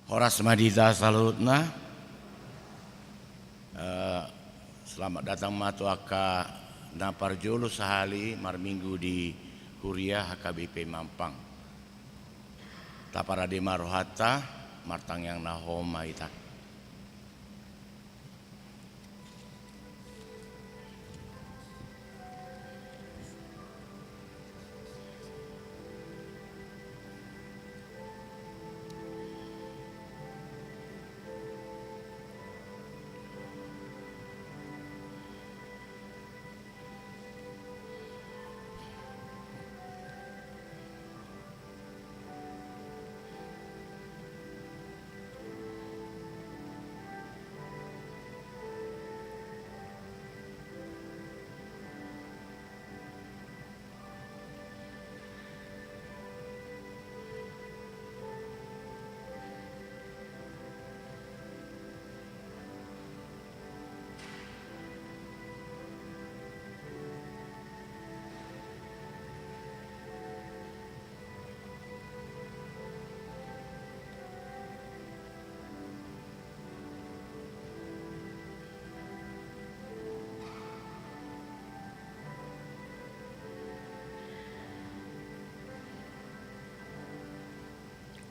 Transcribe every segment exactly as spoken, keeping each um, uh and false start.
Horas ma di hita saluhutna. Eh, selamat datang ma tu angka na parjolo sahali marminggu di Huria H K B P Mampang. Taparade ma rohanta, martangiang na hohom ma hita.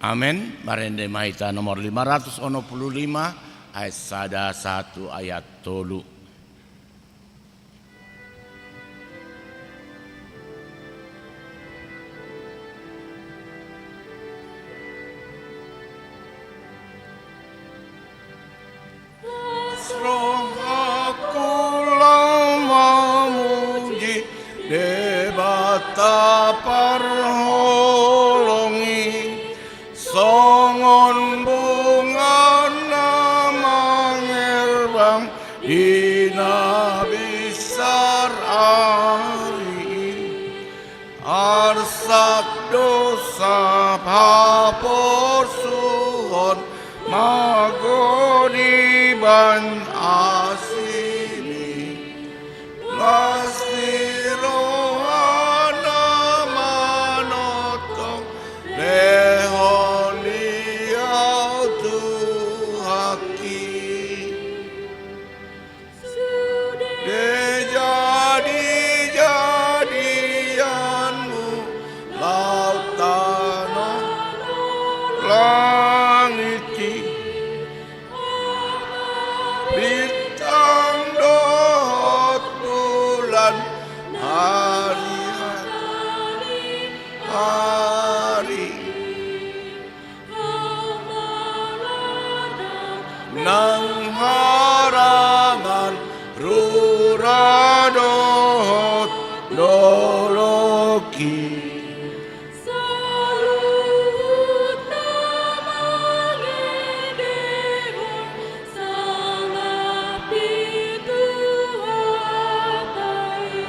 Amen. Marende ma hita nomor lima ratus onom pulu lima, ayat sada sahat tu ayat tolu. Las rohangku laho mamuji Debata parholong i, songon bunga na mangerbang di na binsar ari i. Arsak do sap haporsuhon mago dibahen asing i. Las ni rohana manongtong, lehon i ahu Tuhanki. Sude jadi-jadianmu laut tano langit i, bintang dohot bulan, hari-hari. Nang harangan rura dohot dolok i. Saluhutna mangedehon sangap i tu hata i.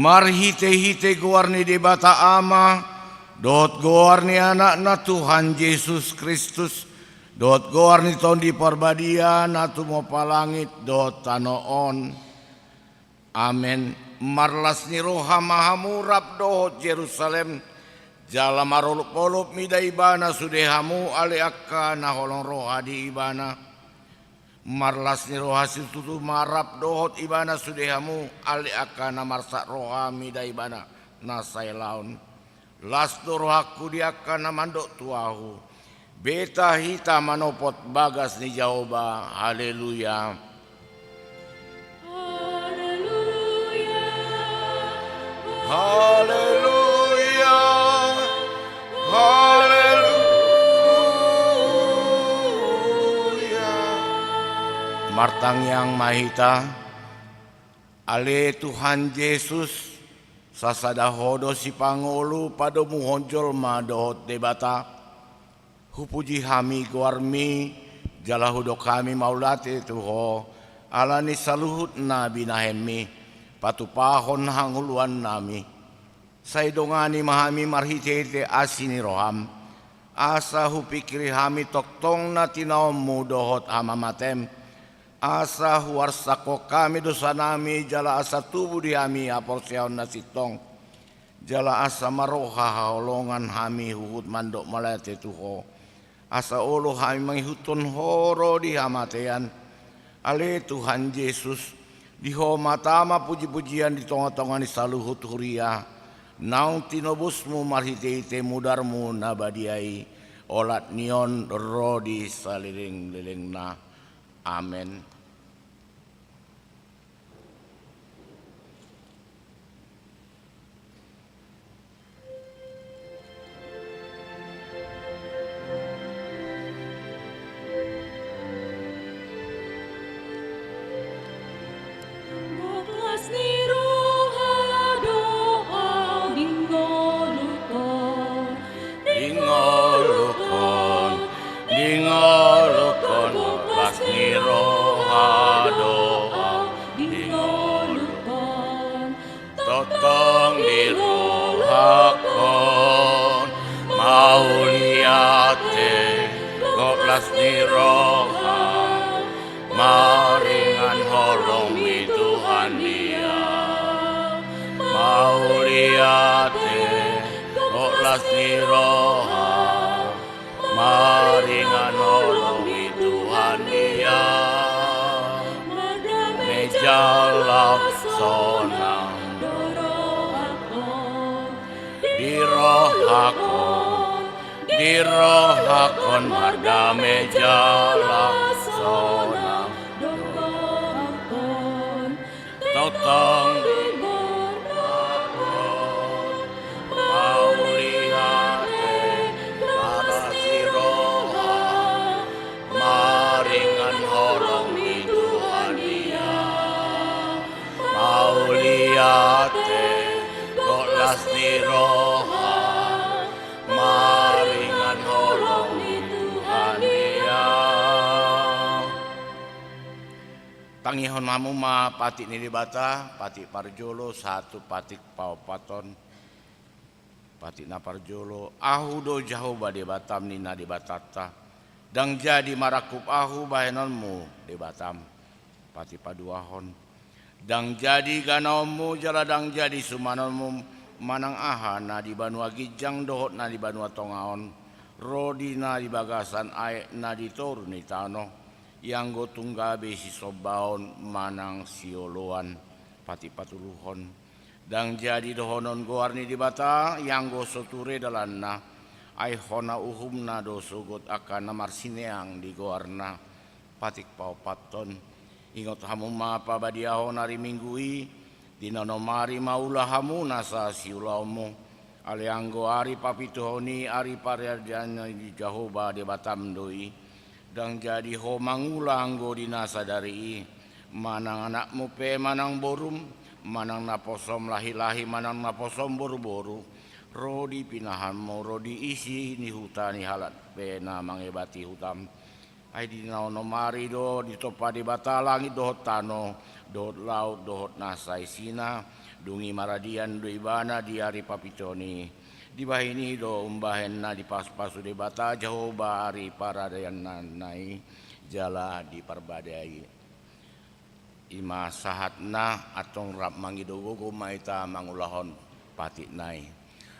Marhite-hite goar ni Debata Ama, dohot goar ni Anakna Tuhan Jesus Kristus, dohot goar ni Tondi Parbadia, na tumompa langit dohot tano on. Amen. Marlas ni roha ma hamu rap dohot Jerusalem, jala marolop-olop mida ibana sude hamu ale angka na holong roha di ibana. Marlas ni roha situtu ma rap dohot ibana sude hamu ale angka na marsak roha mida ibana na sai laon. Las do rohangku di angka na mandok tu ahu. Beta hita manopot bagas ni Jahowa. Haleluya. Haleluya. Haleluya. Haleluya. Martangiang ma hita. Ale Tuhan Jesus, sasada Ho do sipangolu padomuhon jolma dohot Debata. Hupuji hami goarmi, jala hudok hami mauliate tu Ho, ala ni saluhut na binahenmi, patupahon hangoluannami. Sai dongani ma hami marhite-hite asi ni roham, asa hupingkiri hami tongtong na tinaonmu dohot hamamatem, asa huarsakhon hami dosanami jala asa tubu di hami haporseaon na sintong. Jala asa marroha haholongan hami huhut mandok mauliate tu Ho, asa olo hami mangihuthon Ho ro di hamatean. Ale Tuhan Jesus, di Ho ma tama puji-pujian di tonga-tonga ni saluhut huria, naung tinobusmu marhite-hite mudarmu na badia i, olat ni on ro di saleleng-lelengna. Amen. Gok las ni roha do au di ngolungkon. Di ngolungkon, di ngolungkon, gok las ni roha do au di ngolungkon. Tongtong di rohangkon mauliate, gok las ni roha. Maringan holongmi Tuhan i. Mauliate, gok las ni roha. Maringan holongmi Tuhan i. Mardame jala sonang do rohangkon. Di rohangkon, di rohangkon mardame jala sonang do rohangkon. Tongtong di rohangkon mauliate, gok las ni roha. Maringan holongmi Tuhan i. Mauliate, gok las ni roha. Maringan holongmi Tuhan i. Tangihon hamu ma patik ni Debata, patik parjolo sahat tu patik paopathon. Patik na parjolo, Ahu do Jahowa Debatam, ninna Debatanta. Ndang jadi marangkup Ahu bahenonmu Debatam. Patik paduahon, ndang jadi ganaonmu jala ndang jadi sumanonmu manang aha na di banua ginjang dohot na di banua tonga on, ro di na di bagasan aek na di toru ni tano, ianggo tung gabe sisombaon manang sioloan. Patik patoluhon, ndang jadi dohonon goar ni Debata ianggo so ture dalanna, ai hona uhumna do sogot angka na marsineang di goarna. Patik paopathon, ingot hamu ma pabadiahon ari Minggu i, di nanom ari ma ula hamu nasa siulaonmu. Alai anggo ari papituhon i ari paradian ni Jahowa Debatam do i. Ndang jadi ho mangula anggo di na sadari i, manang anakmu pe manang borum, manang naposom lahi-lahi manang naposom boru-boru, ro di pinahanmu, ro di isi ni huta ni halak pe na mangebati hutam. Ai di na onom ari do ditompa Debata langit dohot tano, dohot laut, dohot na saisina, dung i maradian do Ibana di ari papiton i. Dibahen i do umbahen na dipasupasu Debata Jahowa ari paradianna i, jala diparbadai. I ma sahatna, antong rap mangido gogo ma hita mangulahon patikna i.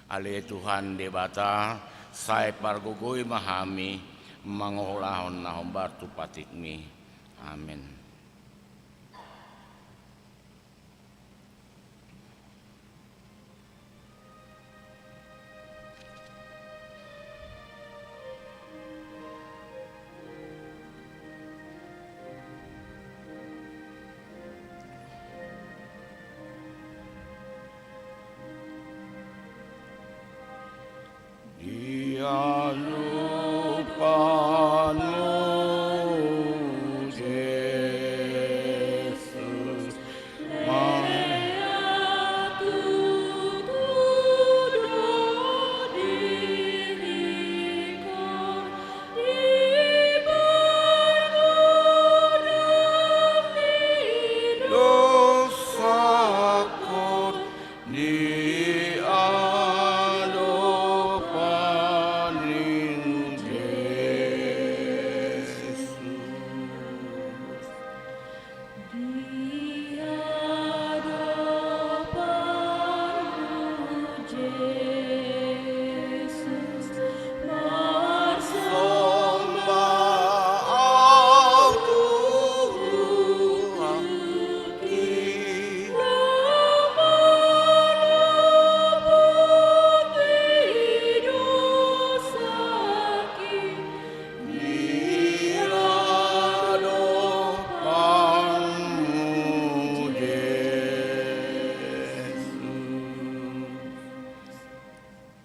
Ale Tuhan Debata, sai pargogoi ma hami mangulahon na hombar tu patikmi. Amen. Di adopanmu, Jesus, dosaku di adopanmu, Jesus. Di adopanmu, Jesus, marsomba ahu tu Tuhan.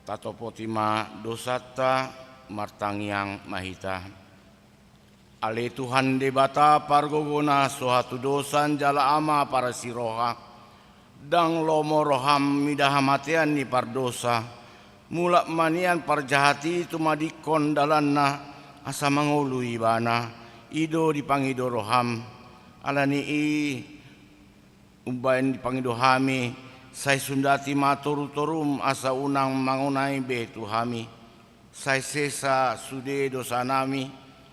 Tatopoti ma dosanta, martangiang ma hita. Ale Tuhan Debata pargogona, so hatudosan jala Ama parasi roha, ndang lomo roham mida hamatean ni pardosa, mulak ma nian parjahat i tumadingkon dalanna asa mangolu ibana, i do dipangido roham. Ala ni i, umbahen dipangido hami, sai sundati ma torutorum asa unang mangonai be tu hami. Sai sesa sude dosanami,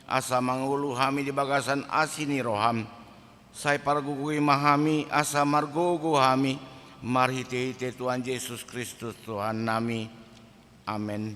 asa mangolu hami di bagasan asi ni roham. Sai pargogoi ma hami, asa margogo hami, marhitehite Tuhan Jesus Kristus Tuhannami. Amen.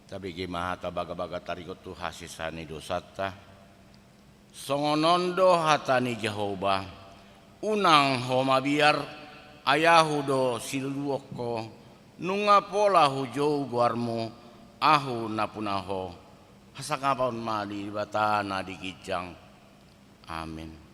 Tabege ma hata bagabaga taringot tu hasesaan ni dosanta. Songon on do hata ni Jahowa: Unang ho mabiar, ai Ahu do siluduhon ho, nunga pola hujou goarmu, Ahu nampuna ho. Hasangapon ma di Debata na di ginjang. Amen.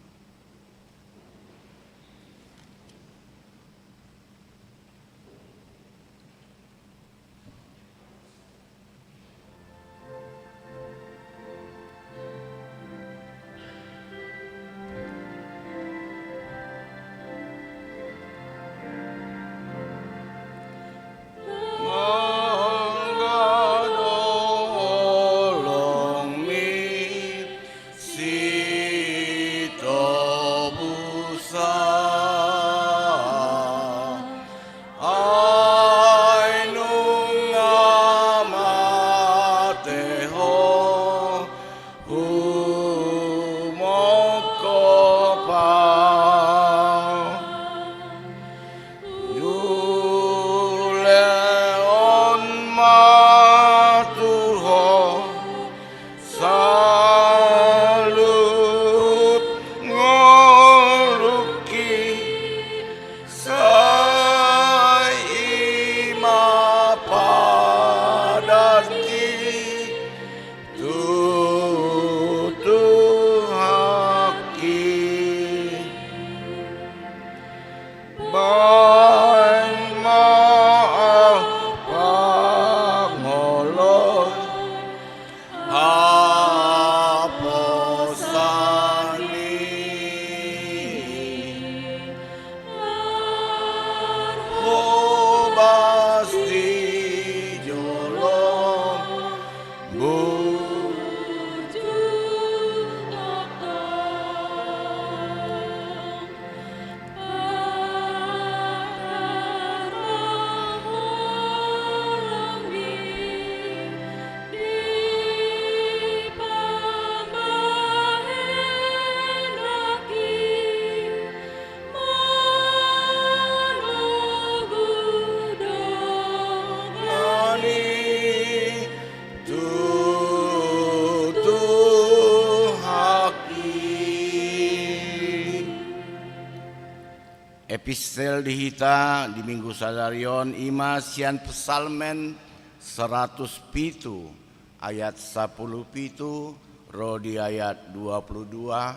Epistel di hita di Minggu sadari on i ma sian Psalmen seratus pitu ayat sapuluh pitu ro di ayat dua puluh dua,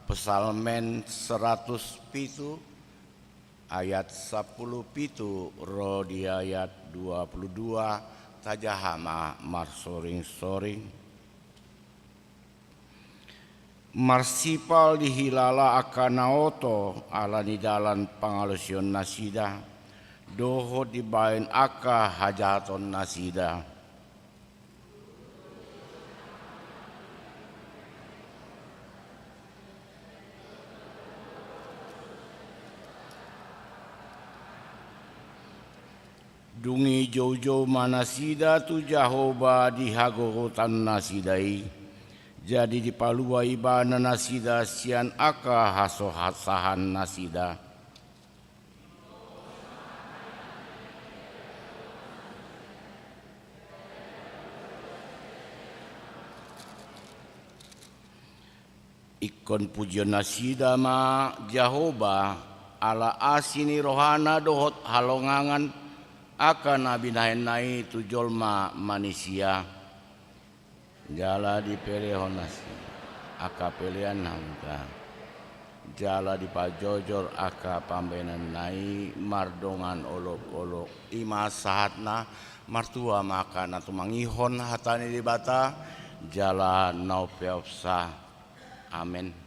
Psalmen seratus pitu ayat sapuluh pitu ro di ayat dua puluh dua, tajaha ma marsoring-soring. Marsipal dihilala angka na oto ala ni dalan pangalaosion nasida, dohot dibaen angka hajahaton nasida. Dung i joujou ma nasida tu Jahowa di hagogotan nasida i, jadi dipalua ibana nasida sian angka hasosahan nasida. Ingkon pujion nasida ma Jahowa, ala asi ni rohana dohot halongangan angka na binahenna i tu jolma manisia. Jala dipelehon nasida angka pelean na muda, jala dipajojor angka pambahenanna i mardongan olopolop. I ma sahatna. Martua ma angka na tumangihon hata ni Debata jala na umpeopsa. Amen.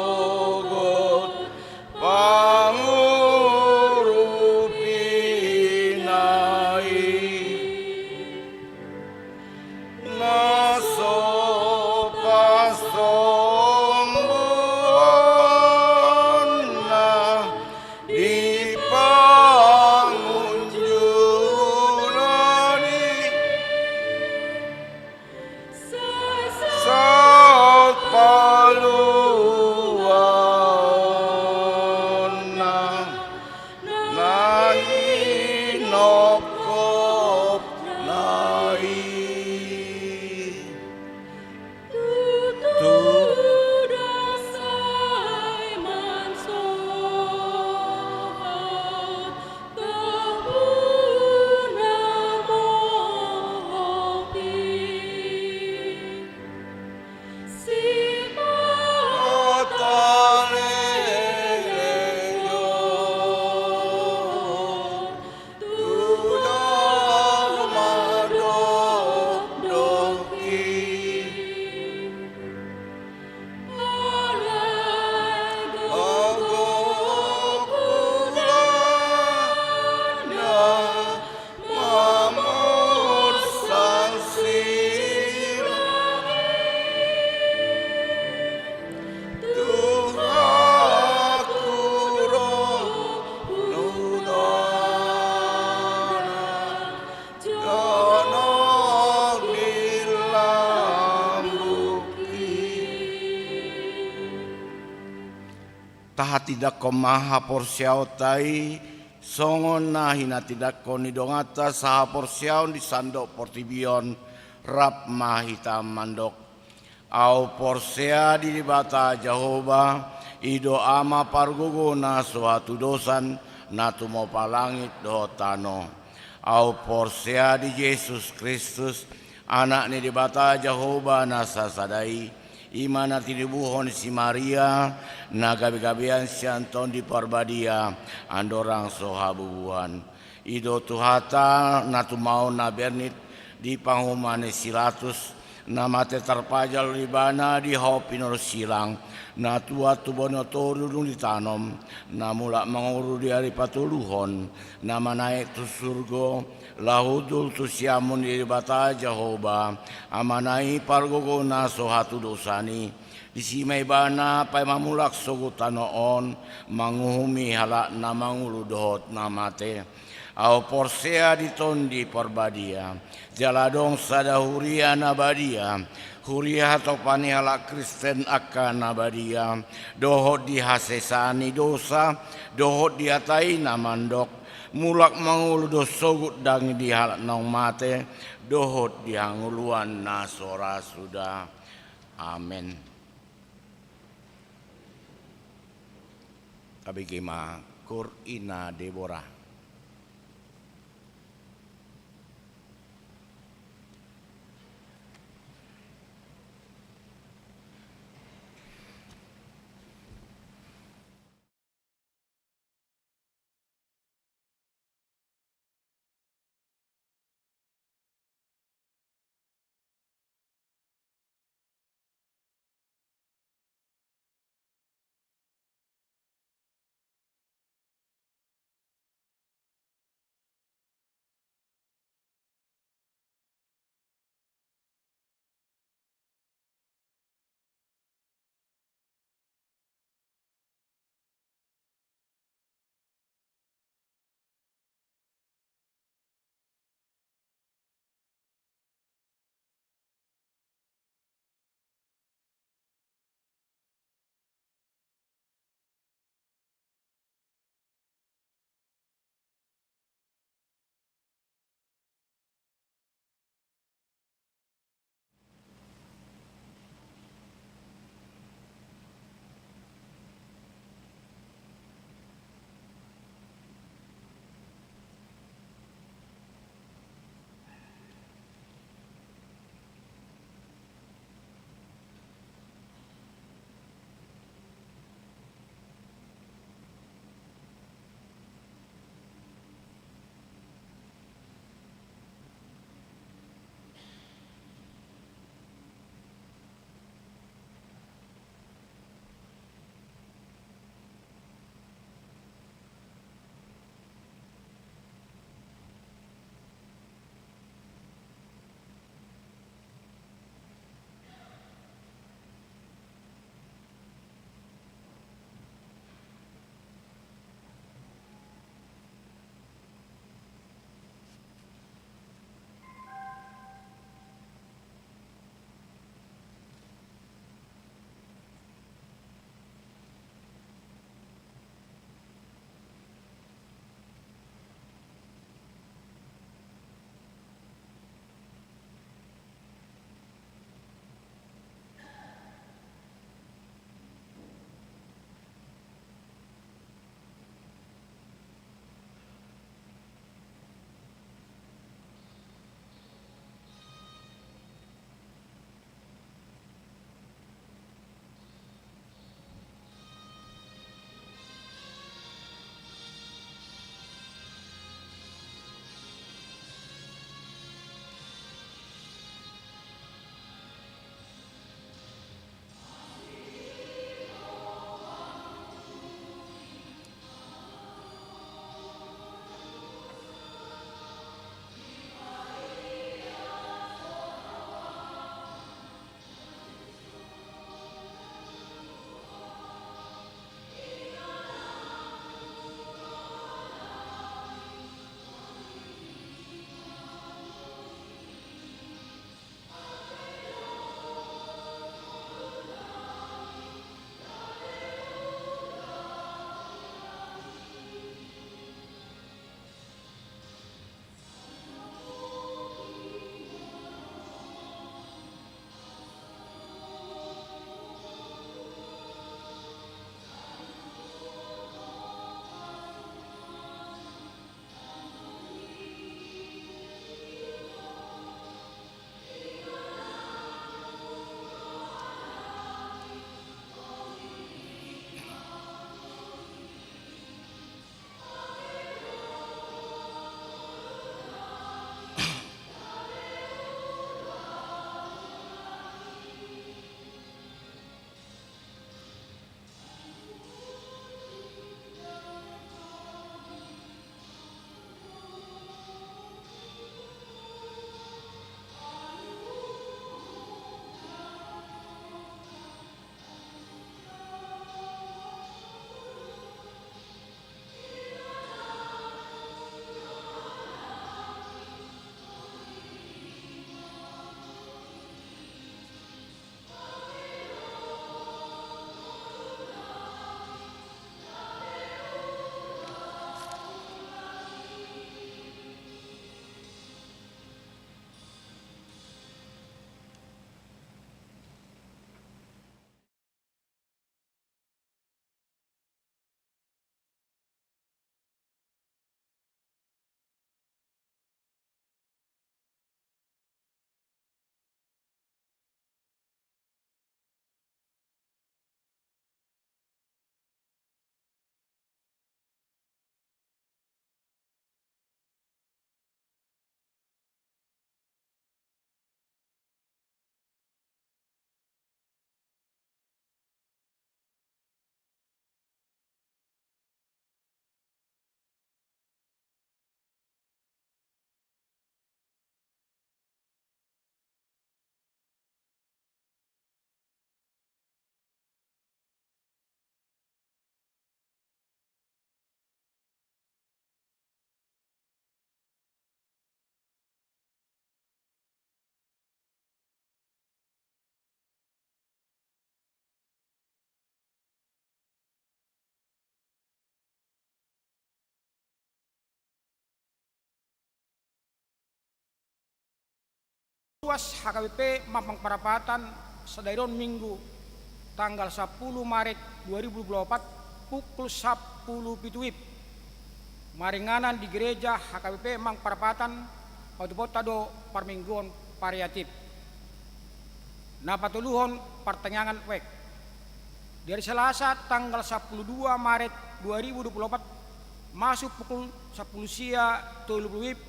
Sogot pangurupina i. Na so pasombuonna di pangunjunan i. Sahat paluaonna na inompopna i. Tutu dasai mansohot dohot na mohop i. Sipata leleng dohot tu jolma dokdok i. Alai gokhon na mamorsan silang i. Tuhan, hurang nunga na jonok di lambungki. Tahatindangkon ma haporseaonta i songon na hinatindangkon ni donganta sahaporseaon di sandok portibi on. Rap ma hita mandok: Ahu porsea di Debata Jahowa, i do Ama pargogo na so hatudosan, na tumopa langit dohot tano. Ahu porsea di Jesus Kristus, Anak ni Debata Jahowa na sasada i, i ma na tinubuhon si Maria, na gabegabean sian Tondi Parbadia, andorang so habubuhan. I do Tuhanta na tumaon na bernit di panguhuman ni si Latus, Na mate tarpajal ibana di hau pinarsilang, na tuat tu banua toru dung ditanom, na mulak mangolu di ari patoluhon, na manaek tu surgo, laho hundul tu siamun ni Debata Jahowa, Amana i pargogo na so hatudosan i. Disi ma ibana paima mulak sogot tano on, manguhumi halak na mangolu dohot na mate. Ahu porsea di Tondi Parbadia, jala adong sada huria na badia, huria hatopan ni halak Kristen angka na badia, dohot di hasesaan ni dosa, dohot di hata i na mandok, mulak mangolu do sogot daging di halak naung mate, dohot di hangoluan na so ra suda. Amen. Tabege ma, Kur Ina Debora. H K B P Mampang Perapatan sadari on Minggu tanggal sampulu Maret dua ribu dua puluh opat pukul sampulu pitu WIB. Maringanan di gereja H K B P Mampang Perapatan, patupaonta do parmingguon variatif. Na patoluhon, partangiangan wijk. Di ari Selasa tanggal sampulu dua Maret dua ribu dua puluh opat, masuk pukul sampulu sia tolu pulu WIB,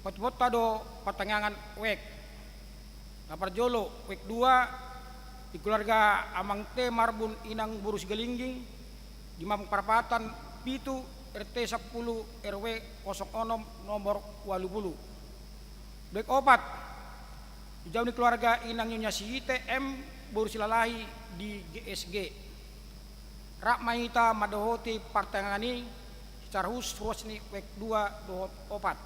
patupaonta do partangiangan wijk. Na parjolo, wijk dua, di keluarga Amang T Marbun Inang boru Sigalingging, di Mampang Perapatan pitu, R T sampulu, R W kosong onom, nomor ualu pulu. Wijk opat, dijalo ni keluarga Inang Nyonya Siite M boru Silalahi di G S G. Rap ma hita mandohoti partangiangan i secara khusus ruas ni wijk dua dohot opat.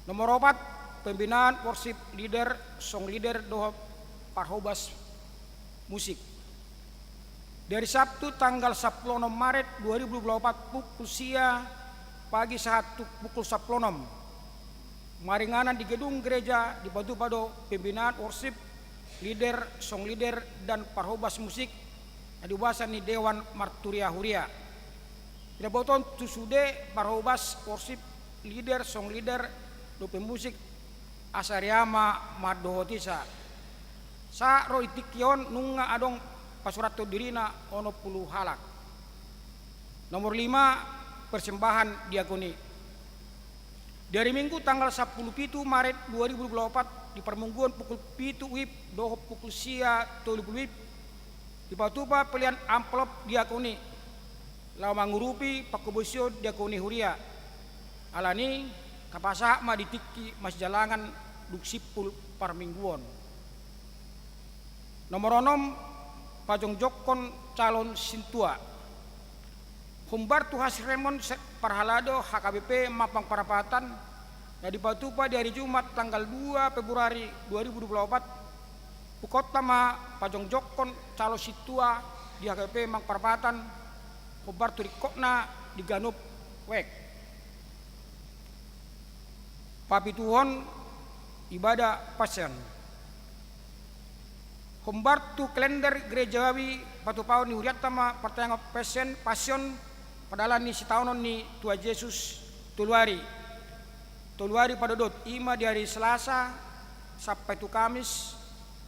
Nomor opat, pembinaan worship leader, song leader dohot parhobas musik. Di ari Sabtu tanggal sampulu onom Maret dua ribu dua puluh opat pukul sia pagi sahat tu pukul sampulu onom, maringanan di gedung gereja, dipatupa do pembinaan worship leader, song leader, dan parhobas musik na di bagasan ni Dewan Marturia Huria. Pinabotohon tu sude parhobas, worship leader, song leader dohot pemusik, asa riama mandohoti sa. Sahat ro di tingki on nunga adong pasurathon dirina onom pulu halak. Nomor lima, persembahan diakoni. Di ari Minggu tanggal sampulu pitu Maret dua ribu dua puluh opat, di parmingguon pukul pitu WIB dohot pukul sia tolu pulu WIB, dipatupa pelean amplop diakoni laho mangurupi pangkobasion diakoni huria. Alani i, hupasahat ma di tingki masijalangan dung simpul parmingguon. Nomor onom, pajongjongkon calon sintua. Hombar tu hasiremon se-, parhalado H K B P Mampang Perapatan, na dipatupa di ari Jumat tanggal dua Februari dua ribu dua puluh opat, bukaonta ma pajongjongkon calon sintua di H K B P Mampang Perapatan, hombar tu ringkotna di ganup wijk. Papituhon, ibadah Passion. Hombar tu kalender gerejawi patupaon ni hurianta ma partangiangan Passion, Passion, pardalan ni sitaonon ni Tuhan Jesus tolu ari. Tolu ari padodot, i ma di ari Selasa sampai tu Kamis,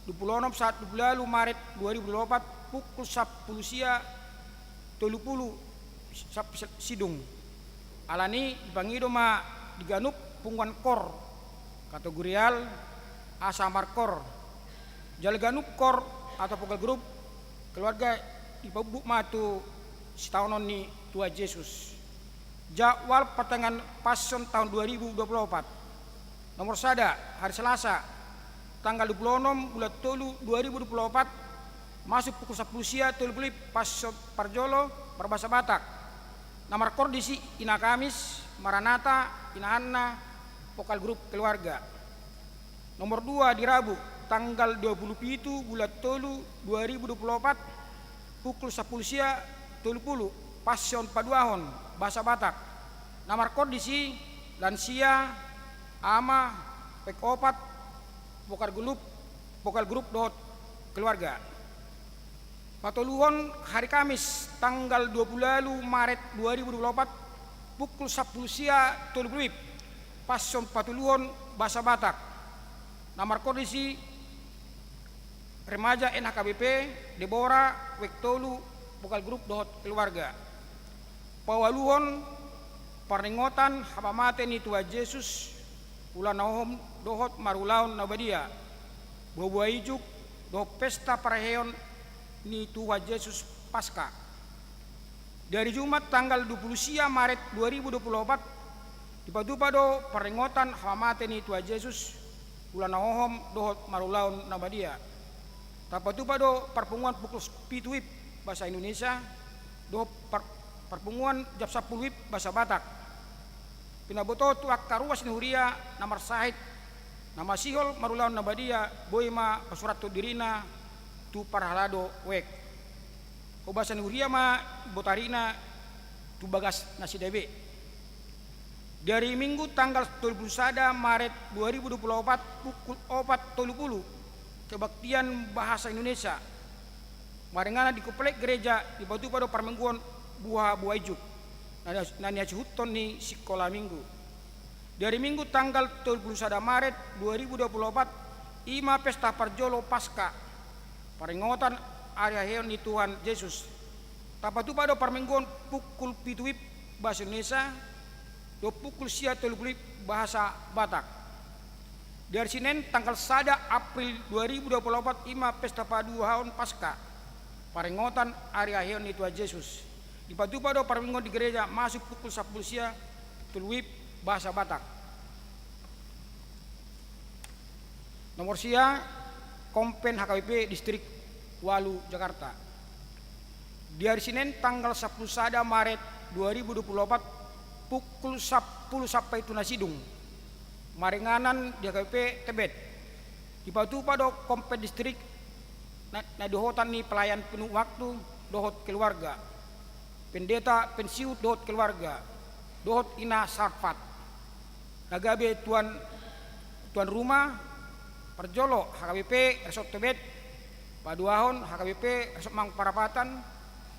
dua pulu onom sahat dua pulu ualu Maret dua ribu dua pulu opat, pukul sampulu sia tolu pulu sampai sidung. Alani i, dipangido ma di ganup punguan kor, kategorial, asa markor. Jala ganup kor atau vokal grup keluarga dipaubuk ma tu sitaonon ni Tuhan Jesus. Jadwal partangiangan Passion tahun dua ribu dua puluh opat. Nomor sada, hari Selasa, tanggal dua pulu onom bulan tolu dua ribu dua puluh opat, masuk pukul sampulu sia tolu pulu WIB, Passion parjolo, marbahasa Batak. Na markor disi Ina Kamis, Maranatha, Ina Hanna, vokal grup keluarga. Nomor dua, di Rabu, tanggal dua pulu pitu bulan tolu dua ribu dua pulu opat, pukul sampulu sia tolu pulu, Passion paduahon, bahasa Batak. Na markor disi lansia, ama, wijk opat, vokal grup, vokal grup dohot keluarga. Patoluhon, hari Kamis, tanggal dua pulu ualu Maret dua ribu dua pulu opat, pukul sampulu sia tolu pulu WIB, Passion patoluhon, bahasa Batak. Na markor disi remaja N H K B P, Debora, wijk tolu, vokal grup dohot keluarga. Paualuhon, parningotan hapamate ni Tuhan Jesus, ulaon na hohom dohot marulaon na badia, buabua ijuk, dohot pesta parheheon ni Tuhan Jesus Paska. Di ari Jumat tanggal dua pulu sia Maret dua ribu dua pulu opat, dipatupa do parningotan hapamate ni Tuhan Jesus, ulaon na hohom dohot marulaon na badia. Tapatupa do parpunguan pukul pitu WIB bahasa Indonesia, dohot par-, parpunguan jam sampulu WIB bahasa Batak. Pinabotohon tu angka ruas ni huria na marsahit, na masihol marulaon na badia, boi ma pasurathon dirina tu parhalado wijk. Hobasan ni huria ma botarina tu bagas nasida be. Di ari Minggu tanggal tolu pulu sada Maret dua ribu dua pulu opat pukul opat tolu pulu, kebaktian bahasa Indonesia maringanan di komplek gereja dipatupa do parmingguon buha-buha ijuk na, na niasuhuthon ni sikola Minggu. Di ari Minggu tanggal tolu pulu sada Maret dua ribu dua pulu opat i ma pesta parjolo Paska, paringotan ari haheon ni Tuhan Jesus. Tapatupa do parmingguon pukul pitu wib bahasa Indonesia dohot pukul sia tolu pulu wib bahasa Batak. Di ari Sinen tanggal sada April dua ribu dua pulu opat i ma pesta paduahon Paska, paringotan ari haheon ni Tuhan Jesus. Dipatupa do parmingguon di gereja masuk pukul sampulu sia tolu wib bahasa Batak. Nomor sia, Kompen H K B P Distrik Walu Jakarta. Di ari Sinen tanggal sampulu sada Maret dua ribu dua pulu opat pukul sampulu sampai tu na sidung, maringanan di H K B P Tebet. Dipatupa do Kompen Distrik na, na dohotan ni pelayan penuh waktu dohot keluarga, pendeta pensiun dohot keluarga, dohot ina sarfat. Na gabe tuan, tuan rumah, parjolo H K B P Resort Tebet, paduahon H K B P Resort Mampang Perapatan,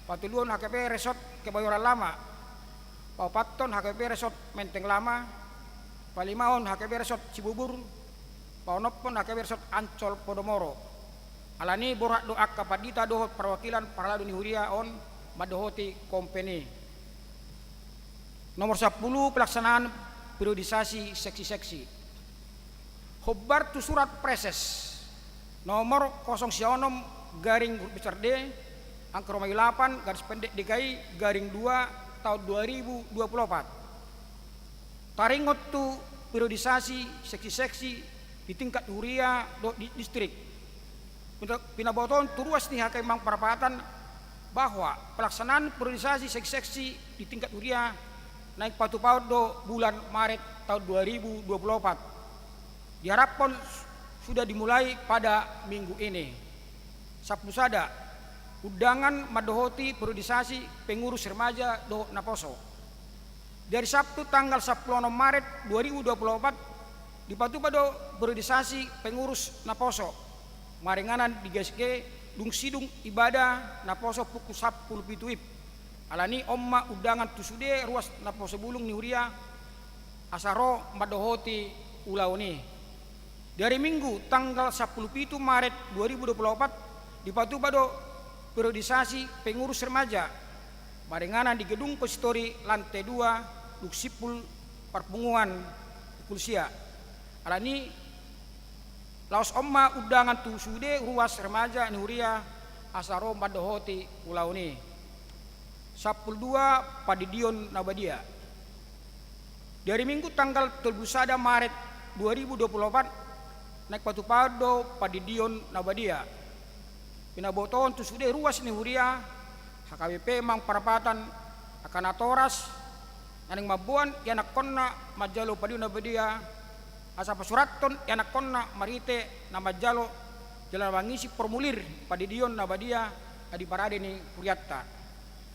patoluhon H K B P Resort Kebayoran Lama, paopathon H K B P Resort Menteng Lama, palimahon H K B P Resort Cibubur, paonomhon H K B P Resort Ancol Podomoro. Alani i borhat do angka pandita dohot perwakilan parhalado ni huria on mandohoti kompen i. Nomor sampulu, pelaksanaan periodisasi seksi-seksi. Hombar tu surat Praeses nomor kosong sia onom garing huruf besar D, angka Romawi lapan, garis pendek D K I, garing dua, tahun dua ribu dua puluh opat. Taringot tu periodisasi seksi-seksi di tingkat huria dohot di distrik. Pina-, pinabotohon tu ruas ni H K M Mampang Perapatan bahwa pelaksanaan periodisasi seksi-seksi di tingkat huria naeng patupahon do bulan Maret tahun dua ribu dua puluh opat. Diharaphon sudah dimulai pada minggu ini. Sampulu sada, undangan mandohoti periodisasi pengurus remaja dohot naposo. Di ari Sabtu tanggal sampulu onom Maret dua ribu dua puluh opat, dipatupa do periodisasi pengurus naposo maringanan di G S G dung sidung ibadah naposo pukul sampulu pitu wib. Alani i on ma undangan tu sude ruas naposo bulung ni huria asa ro mandohoti ulaon i. Di ari Minggu tanggal sampulu pitu Maret dua ribu dua puluh opat dipatupa do periodisasi pengurus remaja maringanan di gedung konsistori lantai dua dung simpul parpunguan pukul sia. Alani i laos on ma undangan tu sude ruas remaja ni huria asa ro mandohoti ulaon i. Sampulu dua, pandidion na badia. Di ari Minggu tanggal tolu pulu sada Maret dua ribu dua puluh opat naeng patupahon do pandidion na badia. Pinabotohon tu sude ruas ni huria H K B P Mampang Perapatan angka natoras na naeng mamboan ianakhonna manjalo pandidion na badia asa pasurathon ianakhonna marhite na manjalo jala na mangisi formulir pandidion na badia na di parade ni hurianta.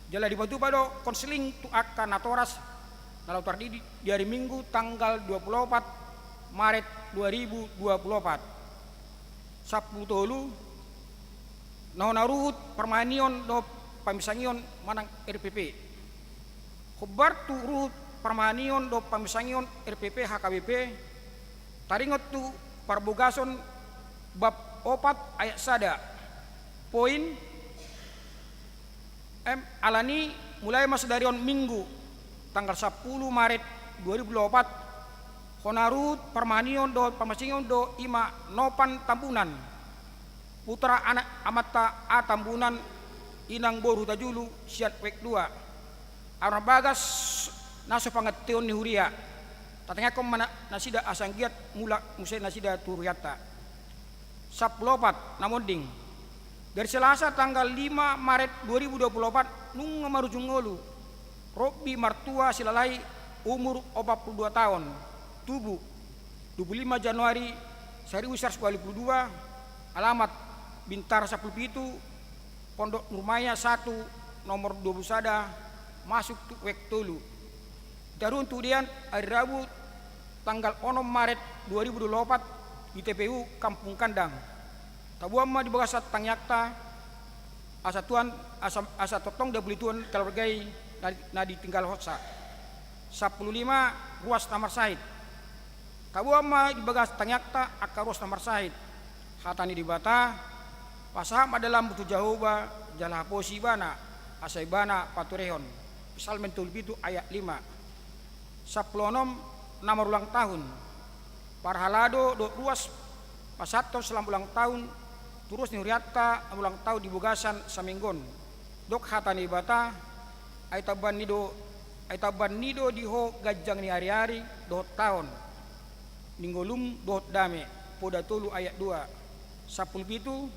Jala dipatupa do konseling tu angka natoras na laho tardidi di ari Minggu tanggal dua pulu opat Maret dua ribu dua pulu opat. Sampulu tolu, na hona ruhut parmahanon dohot pamisangion manang R P P. Hombar tu ruhut parmahanon dohot pamisangion R P P H K B P, taringot tu parbogason bab opat ayat sada, poin, M, alani i mulai ma sadari on Minggu tanggal sampulu Maret dua ribu dua pulu opat, hona ruhut parmahanon dohot pamisangion do i ma Nopan Tambunan, putra anak amanta A Tambunan, inang boru Hutajulu sian Wek dua. Anak bagas na so panganteon ni huria. Tatangiangkon ma na-, nasida asa anggiat mulak muse nasida tu hurianta. Sampulu opat, na monding. Di ari Selasa tanggal lima Maret dua ribu dua puluh opat, nunga marujung ngolu Robby Martua Silalahi, umur opat pulu dua taon, tubu dua pulu lima Januari saribu saratus ualu pulu dua, alamat Bintara sampulu pitu, Pondok Nurmaya satu, nomor dua pulu sada, masuk tu Wek tolu. Taruhon tu udean, ari Rabu tanggal onom Maret dua ribu dua puluh opat di T P U Kampung Kandang. Taboan ma di bagasan tangiangta asa Tuhan, asa, asa tongtong diabulihon Tuhan keluarga i na, na ditinggalhonsa. Sampulu lima ruas na marsahit. Taboan ma di bagasan tangiangta angka ruas na marsahit. Hata ni Debata, pasahat ma dalanmu tu Jahowa, jala haposi ibana, asa ibana paturehon. Psalmen tolu pitu ayat lima. Sampulu onom na marulang tahun. Parhalado dohot ruas pasahathon selamat ulang tahun tu ruas ni hurianta na ulang tahun di bagasan saminggu on. Didok hata ni Debata, ai taombang ni do, ai taombang ni do di ho ganjang ni ariari dohot taon, ni ngolum dohot dame, Poda tolu ayat dua. Sampulu pitu,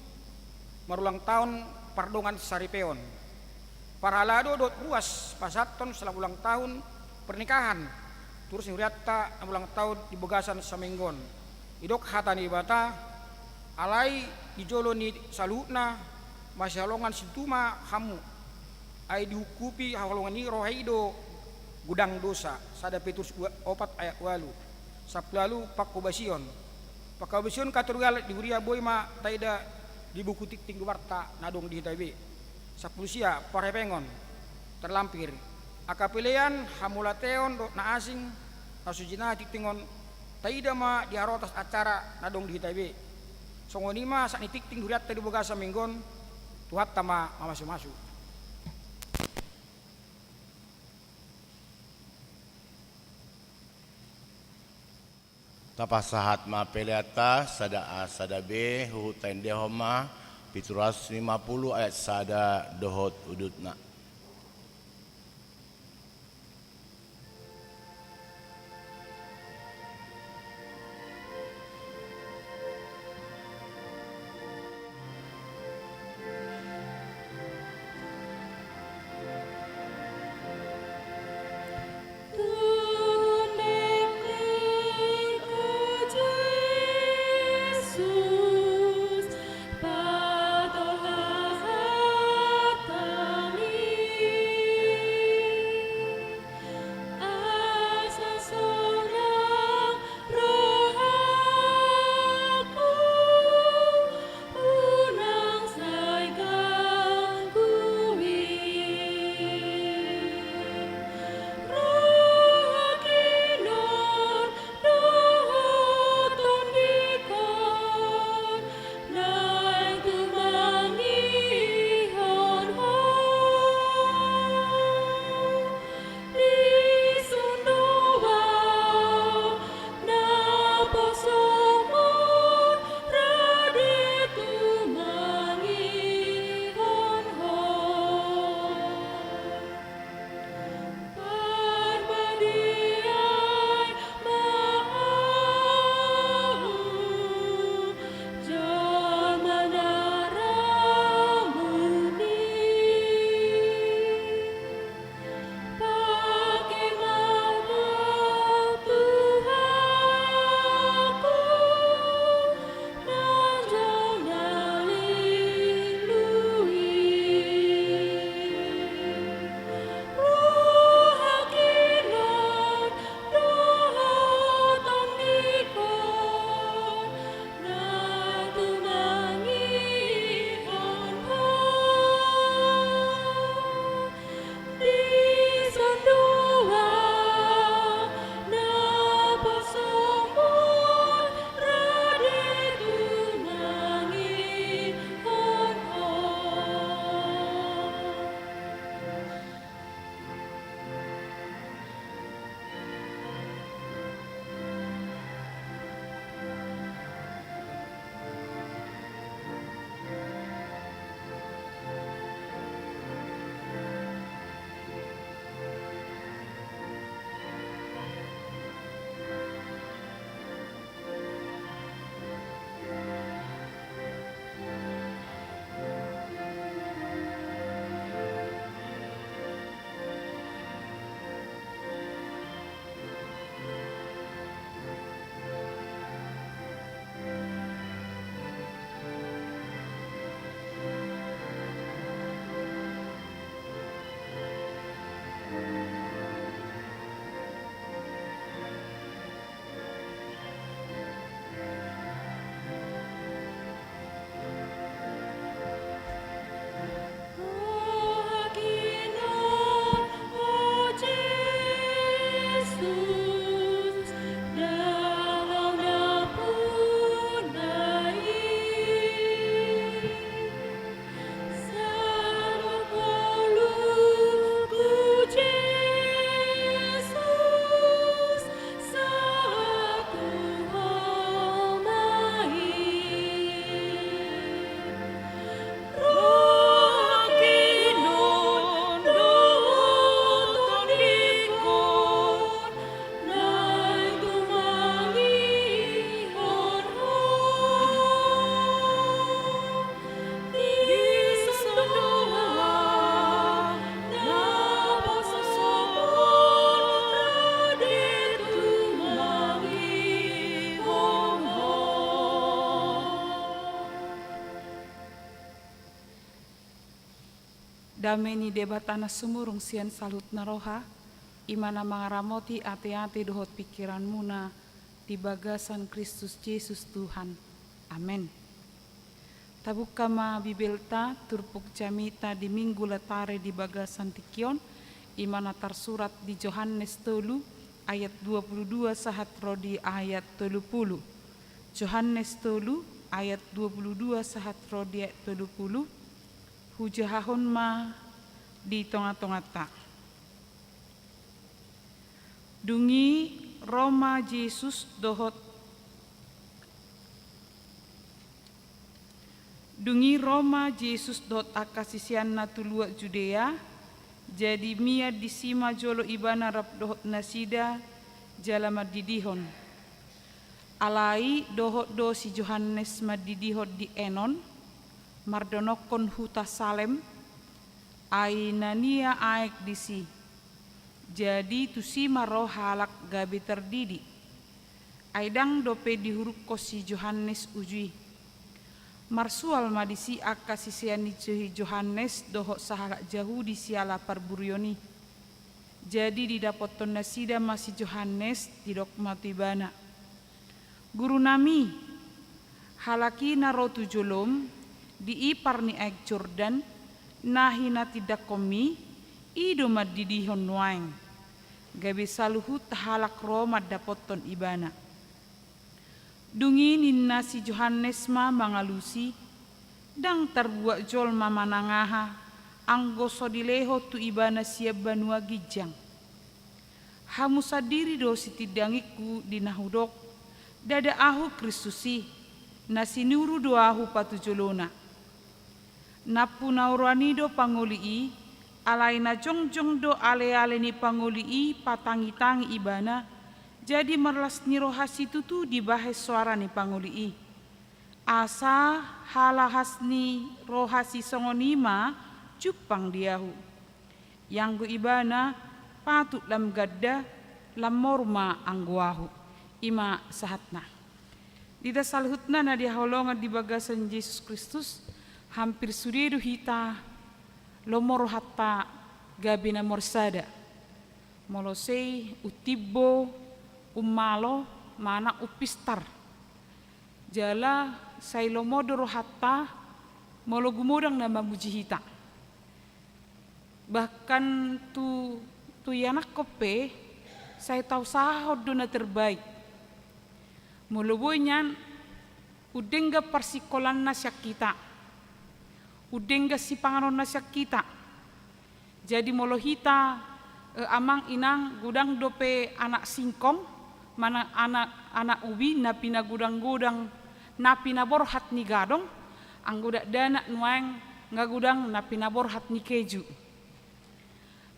marulang tahun pardongan saripeon. Parhalado dohot ruas pasahathon selamat ulang tahun pernikahan tu ruas ni hurianta na ulang tahun di bagasan saminggu on. Didok hata ni Debata, alai di jolo ni saluhutna masihaholongan situtu ma hamu. Ai diungkupi haholongan ni roha i do godang dosa. Sada Petrus ua-, opat ayat ualu. Sampulu ualu, pangkobasion. Pangkobasion angka torugal di huria boi ma taida di buku tingting goarta na adong di hita be. Sampulu sia, parhepengon, terlampir. Angka pelean, hamauliateon dohot na asing na so jinaha tingting on, taida ma di harotas acara na adong di hita be. Songon i ma sahat ni tingting hurianta di bagasan saminggu on, Tuhanta ma mamasumasu. Tapasahat ma peleanta sada A sada B, huhut taendehon ma pitu ratus lima pulu ayat sada dohot udutna. Dame ni Debata na sumurung sian saluhutna roha, i ma na mangaramoti ateate dohot pingkiranmuna di bagasan Kristus Jesus Tuhan. Amen. Tabuka ma Bibelta, turpuk jamita di Minggu Letare di bagasan tingki on, i ma na tarsurat di Johannes tolu ayat dua pulu dua sahat ro di ayat tolu pulu. Johannes tolu ayat dua pulu dua sahat ro di ayat tolu pulu. Hujahahon ma di tongatonganta. Dung i ro ma Jesus dohot, dung i ro ma Jesus dohot angka siseanna tu luat Judea, jadi mian disi ma jolo ibana rap dohot nasida jala mandidihon. Alai dohot do si Johannes mandidihon di Enon, mardonokkon huta Salem, ai na nia aek disi. Jadi tusi ma ro halak gabe tardidi. Ai ndang dope dihurukkon si Johannes uju i. Marsual ma disi angka sisean ni Jo-, Johannes dohot sahalak Jahudi siala parburion i. Jadi didapothon nasida ma si Johannes, didok ma tu ibana: Gurunami, halak i na ro tu jolom, di ipar ni aek Jordan, na hinatindangkonmi, i do mandidihon nuaeng. Gabe saluhut halak ro mandapothon ibana. Dung i ninna si Johannes ma mangalusi: Ndang tarbuat jolma manang aha, anggo so dilehon tu ibana sian banua ginjang. Hamu sandiri do sitindangingku di na hudok: Ndada ahu Kristus i, na sinuru do ahu patujolona. Nampuna oroan i do pangoli i, alai na jongjong do aleale ni pangoli i patangitangi ibana, jadi marlas ni roha situtu dibahen soara ni pangoli i. Asa halas ni roha sisongon i ma jumpang di ahu. Ianggo ibana patut lam ganda, lam moru ma anggo ahu. I ma sahatna. Di hita saluhutna na dihaholongan di bagasan Jesus Kristus, hampir sude do hita lomo rohanta gabe na morsada. Molo sai umtimbo, ummalo, manang umpistar. Jala sai lomo do rohanta molo gumodang na mamuji hita. Bahkan tu, tu ianakhon pe, sai tausahahon do na terbaik. Molo boi nian, undenggan parsingkolanna sian hita, undenggan sipanganonna sian hita. Jadi molo hita, eh, amang inang, godang dope anak singkong, manang anak, anak ubi, na pinagodang-godang, na pinaborhat ni gadong, anggo dakdanak nuaeng nga godang na pinaborhat ni keju.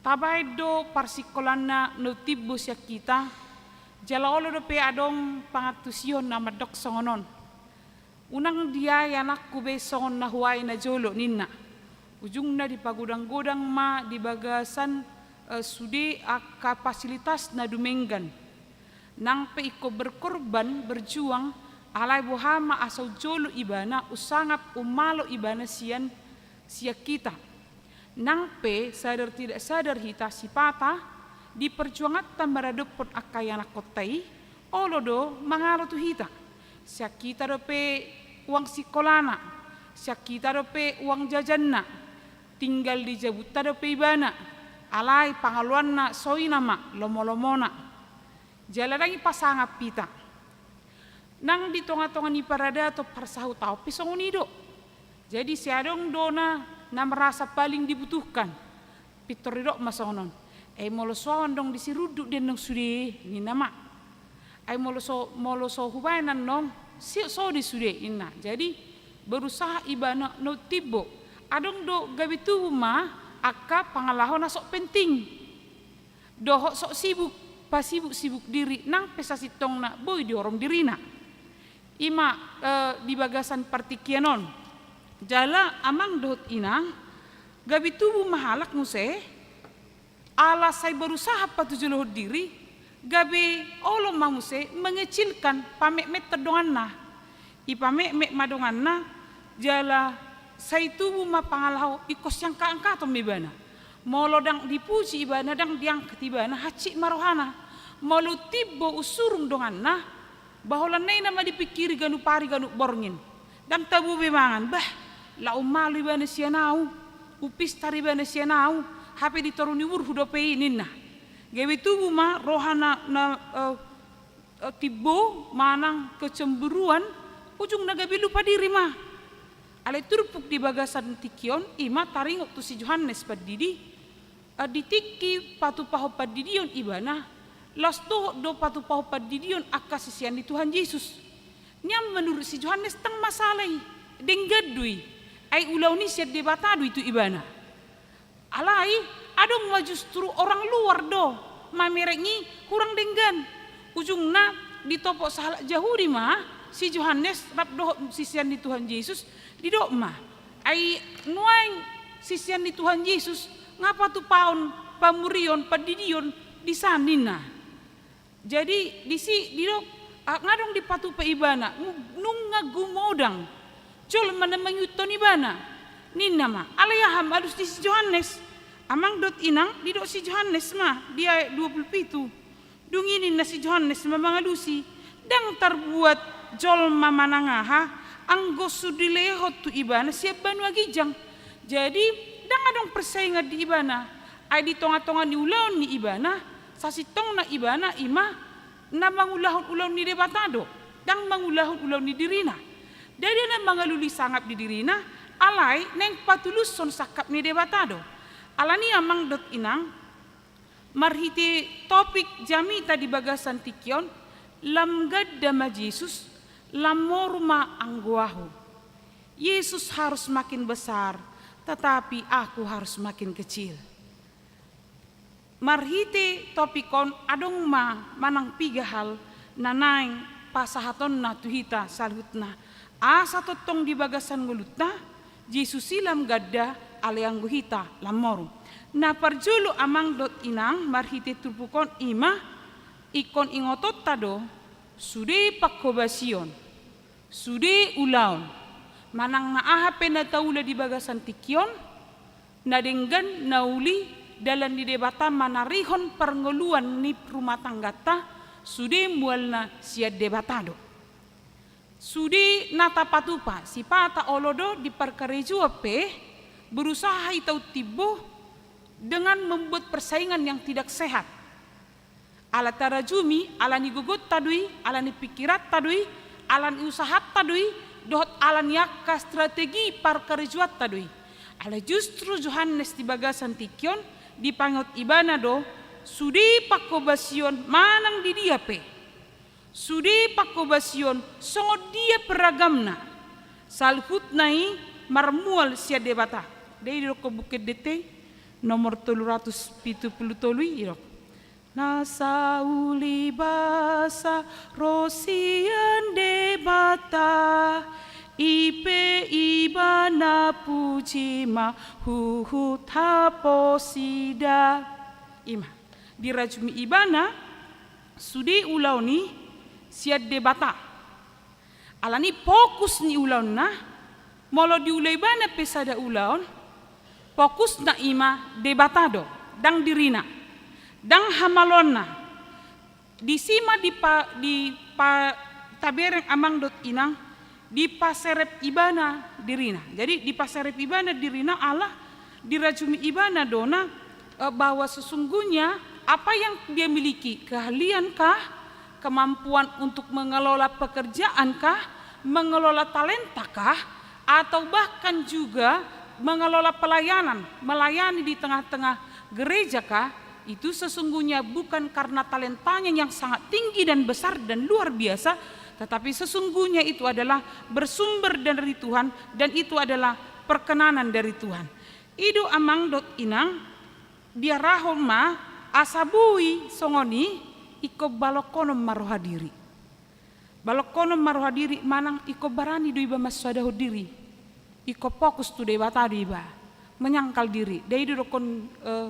Tabaen do parsingkolanna na umtimbo sian hita, jala olo dope adong pangantusihon na mandok songon on: Unang diae anakku be songon na huae najolo, ninna. Ujungna dipagodang-godang ma di bagasan, eh, sude angka fasilitas na dumenggan. Nang pe ingkon berkorban, berjuang, alai boha ma asa unjolo ibana, unsangap ummalo ibana sian, sian hita. Nang pe sadar tidak sadar hita sipata di perjuanganta maradophon angka ianakkonta i, olo do mangalo tu hita. Sian hita dope uang singkolana, sian hita dope uang jajanna, tinggal di jabunta dope ibana, alai pangaloanna songon i nama lomolomona. Jala ndang i pasangap hita. Nang di tongatonga ni paradaton parsahutaon pe songon i do. Jadi sai adong do na, na merasa paling dibutuhkan. Pintor didok ma songon on: Eh, molo so au ndong disi, runduk do ndong sude, ninna ma. Eh, molo so, molo so hubaen annon, si, so do sude, ninna. Jadi berusaha ibana na umtimbo. Adong do gabe tubu ma angka pangalaho na sok penting. Dohot sok sibuk, pasibuksibuk diri, nang pe sasintongna boi diorom dirina. I ma, eh, di bagasan partingkian on. Jala amang dohot inang, gabe tubu ma halak muse, ala sai berusaha patujolohon diri, gabe olo ma muse mengecilkan, pametmet donganna. Ipametmet ma donganna, jala Sai tubu ma pangalaho, ingkon siangkat-angkaton ma ibana. Molo ndang dipuji ibana, ndang diangkat ibana, hansit ma rohana. Molo timbo, unsurung donganna, ba holan na i nama dipingkiri ganup ari ganup borngin. Ndang tabo be mangan, bah, laho umalu ibana sian ahu, umpistar ibana sian ahu, hape di toru ni umurhu dope i, ninna. Gabe tubu ma roha na, na, eh, eh, timbo manang kecemburuan, ujungna gabe lupa diri ma. Alai turpuk di bagasan tingki on, i ma taringot tu si Johannes Pandidi, eh, di tingki patupahon pandidion ibana, laos dohot do patupahon pandidion angka sisean ni Tuhan Jesus. Nian menurut si Johannes ndang masalah i, denggan do i, ai ulaon i sian Debata do i tu ibana. Alai, adong ma justru orang luar do mamereng i hurang denggan. Ujungna ditopot sahalak Jahudi ma si Johannes rap dohot sisean ni Tuhan Jesus, didok ma, ai nuaeng sisean ni Tuhan Jesus nga patupahon pamurion, pandidion, dison ninna. Jadi, disi didok, ah, nga adong dipatupa ibana, ngu-, nunga gumodang jolma na mangihuthon ibana. Ninna ma, alai aha ma alus ni si Johannes? Amang dohot inang, didok si Johannes ma di ayat dua pulu pitu. Dung i ninna si Johannes ma mangalusi, ndang tarbuat jolma manang aha, anggo so dilehon tu ibana sian banua ginjang. Jadi, ndang adong persaingan di ibana. Ai di tonga-tonga ni ulaon ni ibana, sasintongna ibana i ma na mangulahon ulaon ni Debata do, ndang mangulahon ulaon ni dirina. Ndada na mangalului sangap di dirina, alai naeng patulushon sangkap ni Debata do. Alani i amang dohot inang, marhite topik jamita di bagasan tingki on, lam ganda ma Jesus, lam moru ma anggo ahu. Yesus harus makin besar, tetapi aku harus makin kecil. Marhite topik on adong ma manang piga hal na naeng pasahatonna tu hita saluhutna. Asa tongtong di bagasan ngolunta, Jesus i lam ganda, alai anggo hita lam moru. Na parjolo amang dohot inang marhite turpuk on i ma, ingkon ingotonta do, sude panghobasion, sude ulaon, manang na aha pe na taula di bagasan tingki on, na denggan na uli dalan ni Debata manarihon parngoluan ni rumah tangganta, sude mualna sian Debata do. Sude na tapatupa, sipata olo do di parkarejoan pe, berusaha hita umtimbo dengan membuat persaingan yang tidak sehat. Ala tarajumi, ala ni gogonta do i, ala ni pingkiranta do i, ala ni usahanta do i, dohot ala ni angka strategi parkarejoanta do i. Alai justru Johannes di bagasan tingki on, dipaingot ibana do, sude panghobasion manang di dia pe. Sude panghobasion songon dia pe ragamna, saluhutna i marmual sian Debata. Dei didokkon Buku Ende i, nomor tolu ratus pitu pulu tolu i, didok. Na saulibasa ro sian Debata, i pe Ibana puji ma huhut haposida. I ma, dirajumi ibana sude ulaon i sian Debata. Alani i fokus ni ulaonna, molo diula ibana pe sada ulaon, fokusna i ma Debata do, ndang dirina, ndang hamaloonna. Disi ma dipa-, dipa-, tabereng amang dohot inang, dipaserep ibana dirina. Jadi, dipaserep ibana dirina ala dirajumi ibana do na, eh, bahwa sesungguhnya apa yang dia miliki, keahlian kah, kemampuan untuk mengelola pekerjaan kah, mengelola talenta kah, atau bahkan juga mengelola pelayanan, melayani di tengah-tengah gereja kah, itu sesungguhnya bukan karena talentanya yang sangat tinggi dan besar dan luar biasa, tetapi sesungguhnya itu adalah bersumber dari Tuhan dan itu adalah perkenanan dari Tuhan. I do amang dohot inang, diarahon ma asa boi songon i, ingkon balokkonon ma roha diri. Balokkonon ma roha diri manang ingkon barani do iba mansoadahon diri. Ingkon fokus tu Debata do iba. Menyangkal diri. Dai didokkon, eh,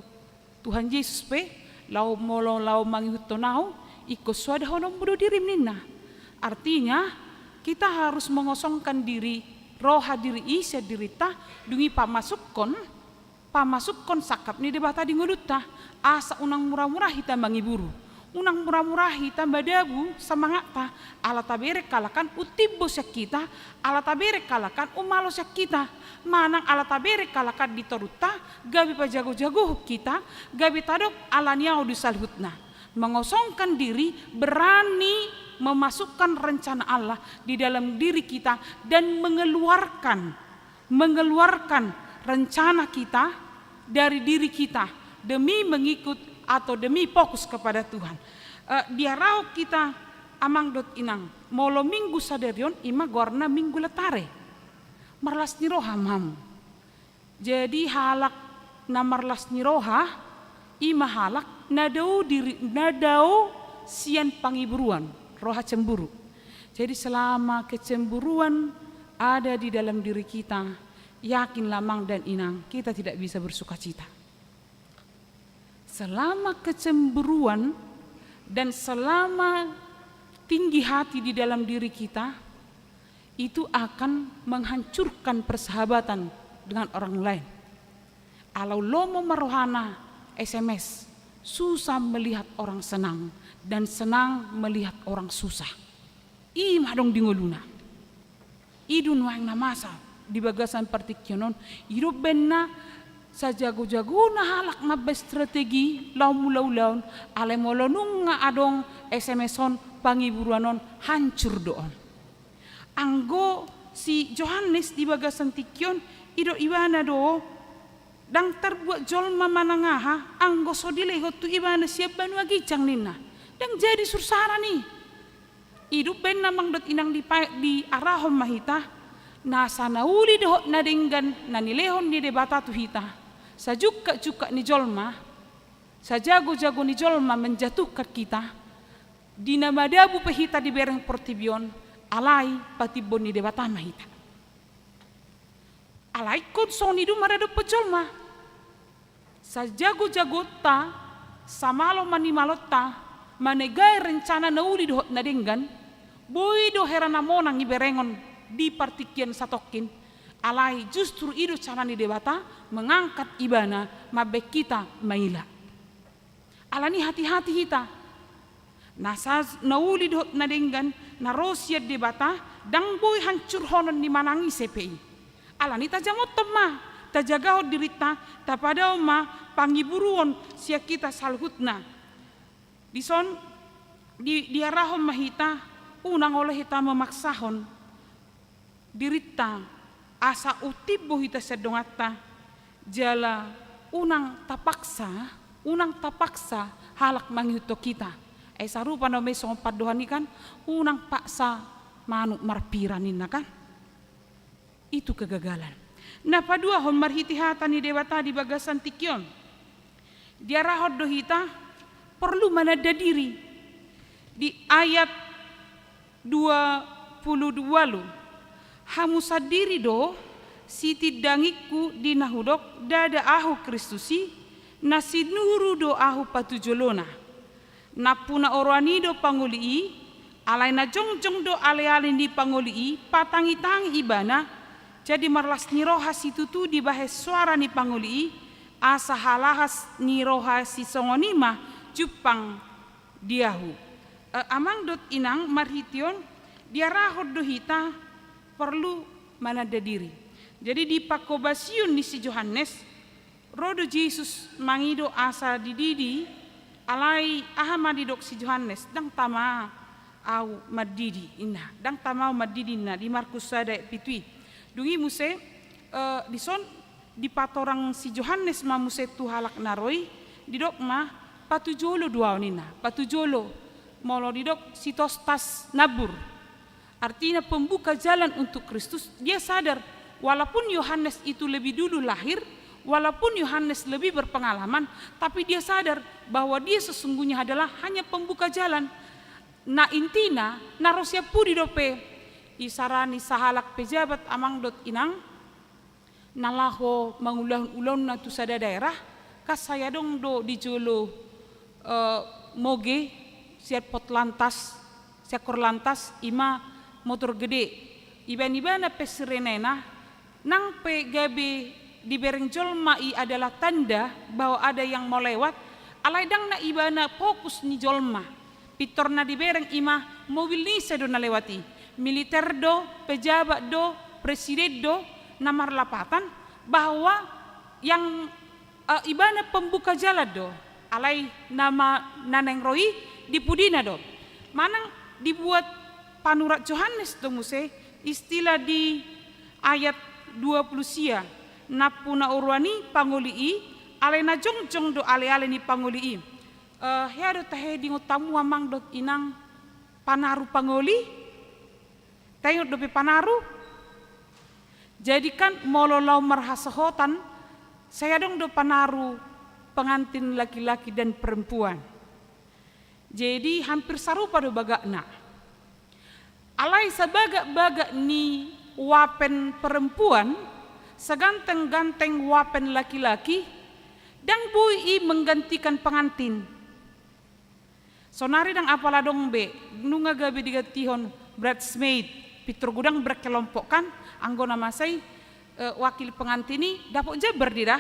Tuhan Jesus pe, laho molo laho mangihuthon ahu, ingkon soadahononmu do dirim ninna. Artinya, kita harus mengosongkan diri roha diri i sian dirinta, dung i pamasukkon, pamasukkon sangkap ni Debata di ngolunta, asa unang mura-mura hita mangiburu, unang mura-mura hita madabu semangatta, ala tabereng halak an umtimbo sian hita, ala tabereng halak an umalo sian hita, manang ala tabereng halak an di torunta, gabe pajago-jagohon hita, gabe tadok ala ni ahu di saluhutna. Mengosongkan diri, berani memasukkan rencana Allah di dalam diri kita dan mengeluarkan, mengeluarkan rencana kita dari diri kita demi mengikut atau demi fokus kepada Tuhan. Eh, diarahon hita amang dohot inang, molo minggu sadari on ima goarna Minggu Letare. Marlas ni roha ma hamu. Jadi halak na marlas ni roha, ima halak na dao diri, na dao sian pangiburuan, roha cemburu. Jadi selama kecemburuan ada di dalam diri kita, yakinlah amang dan inang, kita tidak bisa bersukacita. Selama kecemburuan dan selama tinggi hati di dalam diri kita, itu akan menghancurkan persahabatan dengan orang lain. Ala lomo ma rohana S M S, susah melihat orang senang dan senang melihat orang susah. I ma adong di ngoluna. I do nuaeng na masa di bagasan partingkian on, i do umbahen na sajago-jagona halak mambaen strategi laho mangula ulaon, alai molo nunga adong S M S on, pangiburuan on, hancur do on. Anggo si Johannes di bagasan tingki on, didok ibana do, ndang tarbuat jolma manang aha, anggo so dilehon tu ibana sian banua ginjang ninna. Ndang jadi sursaran i. I do umbahen na amang dohot inang dipa-, diarahon ma hita, nasa na uli dohot na denggan na nilehon ni Debata tu hita. Sajungkat-jungkat ni jolma, sajago-jago ni jolma menjatuhkan hita, di na madabu pe hita dibereng portibi on, alai patimbon ni Debata ma hita. Alai ingkon songon i do maradophon jolma. Sajago-jagonta, samalo manimalonta, manegai rencana na uli dohot na denggan, boi do hera na monang iberengon di partingkian satongkin, alai justru i do cara ni Debata mengangkat ibana mambaen hita maila. Alani hati-hati hita. Nasa na uli dohot na denggan na ro sian Debata, ndang boi hancurhonon ni manang ise pe i. Alani tajamothon ma, tajagahon dirinta, tapadaon ma pangiburuon sian hita saluhutna. Dison di, diarahon ma hita, unang olo hita memaksahon dirinta, asa umtimbo hita sian donganta, jala unang tapaksa, unang tapaksa halak mangihuthon hita. Ai sarupa na muse songon pandohan i kan, unang paksa manuk marpira ninna kan. Itu kegagalan. Na paduahon marhite hata ni Debata di bagasan tingki on. Diarahon do hita porlu mananda diri. Di ayat dua puluh dua lu, hamu sandiri do sitindangingku di na hudok, ndada ahu Kristus i, na sinuru do ahu patujolona. Nampuna oroan i do pangoli i, alai na jongjong do aleale ni pangoli i patangitangi ibana, jadi marlas ni roha situtu dibahen soara ni pangoli i, asa halaho ni roha sisongon i ma jumpang di ahu. Eh, amang dohot inang, marhite on diarahon do hita porlu mananda diri. Jadi di panghobasion ni si Johannes, ro do Jesus mangido asa dididi, alai aha ma didok si Johannes, ndang tama ahu mandidi inna, ndang tama ahu mandidi inna, di Markus sada ayat pitu i. Dung i muse, eh, dison dipatorang si Johannes ma muse tu halak na ro i, didok ma, patujolo do ahu ninna, patujolo, molo didok sitostas nambur. Artinya pembuka jalan untuk Kristus, dia sadar, walaupun Yohanes itu lebih dulu lahir, walaupun Yohanes lebih berpengalaman, tapi dia sadar bahwa dia sesungguhnya adalah hanya pembuka jalan. Na intina, na ro sian pudi dope, isarani sahalak pejabat amang dohot inang, na laho mangulahon ulaonna tu sada daerah, kan sai adong do di jolo, eh, moge sian potlantas, sian korlantas, ima motor gede, Iban-ibana pe sirenena, nang pe gabe dibereng jolma i adalah tanda bahwa ada yang mau lewat, alai ndang na ibana fokus ni jolma. Pintor na dibereng i ma mobil ni ise do na lewat i. Militer do, pejabat do, presiden do, na marlapatan, bahwa yang, eh, ibana pembuka jalan do, alai nama na naeng ro i di pudina do. Manang dibuat panurat Johannes do muse, istilah di ayat dua puluh sia, nampuna oroan i pangoli i, alai na jongjong do ale-ale ni pangoli i. Eh, hea do tahe diingot hamu amang dohot inang panaru pangoli? Taingot dope panaru? Jadi kan molo laho marhasohotan, sai adong do panaru pengantin laki-laki dan perempuan. Jadi hampir sarupa do bagakna. Alai sabagak-bagak ni wapen perempuan, seganteng-ganteng wapen laki-laki, ndang boi i menggantikan pengantin. Sonari ndang apala adong be, nunga gabe digantihon bridesmaid, pintor godang berkelompok kan, anggo na masa i, eh, wakil pengantin i dapot jambar do i da.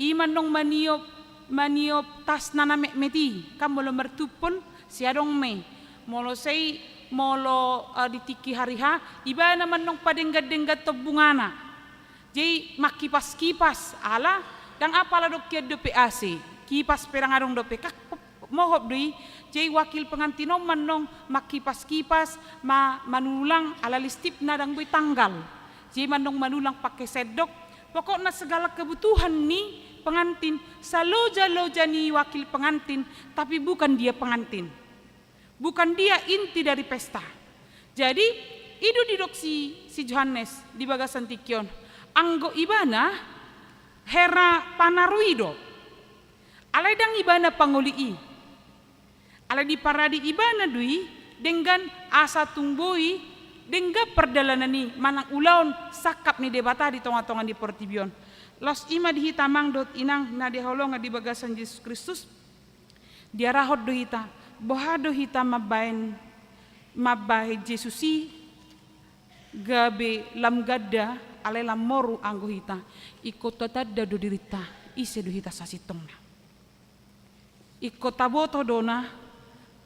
I ma annon maniop, maniop tasna na metmet i, kan molo martumpol, sai adong ma i. Molo sai, molo, eh, di tingki hari H, ibana ma annon padenggan-dengganhon bungana. Jadi mangkipas-kipas, ala ndang apala adong hian dope A C, kipas pe ndang adong dope, kan mohop do i. Jadi wakil pengantin on ma annon mangkipas-kipas, ma-, manulang, ala listipna ndang boi tanggal. Jadi ma annon manulang pake sendok. Pokokna segala kebutuhan ni pengantin, saloja-loja ni wakil pengantin, tapi bukan dia pengantin. Bukan dia inti dari pesta. Jadi, i do didok si, si Johannes di bagasan tingki on. Anggo ibana, hera panaru i do. Alai ndang ibana pangoli i. Alai diparade ibana do i, denggan asa tung boi, denggan pardalanan i, manang ulaon sangkap ni Debata di tonga-tonga ni portibi on. Laos i ma di hita amang dohot inang na dihaholongan di bagasan Jesus Kristus, diarahon do hita, boha do hita mambahen, mambahen Jesus i gabe lam ganda, alai lam moru anggo hita, ingkon tatanda do dirinta, ise do hita sasintongna. Ingkon taboto do na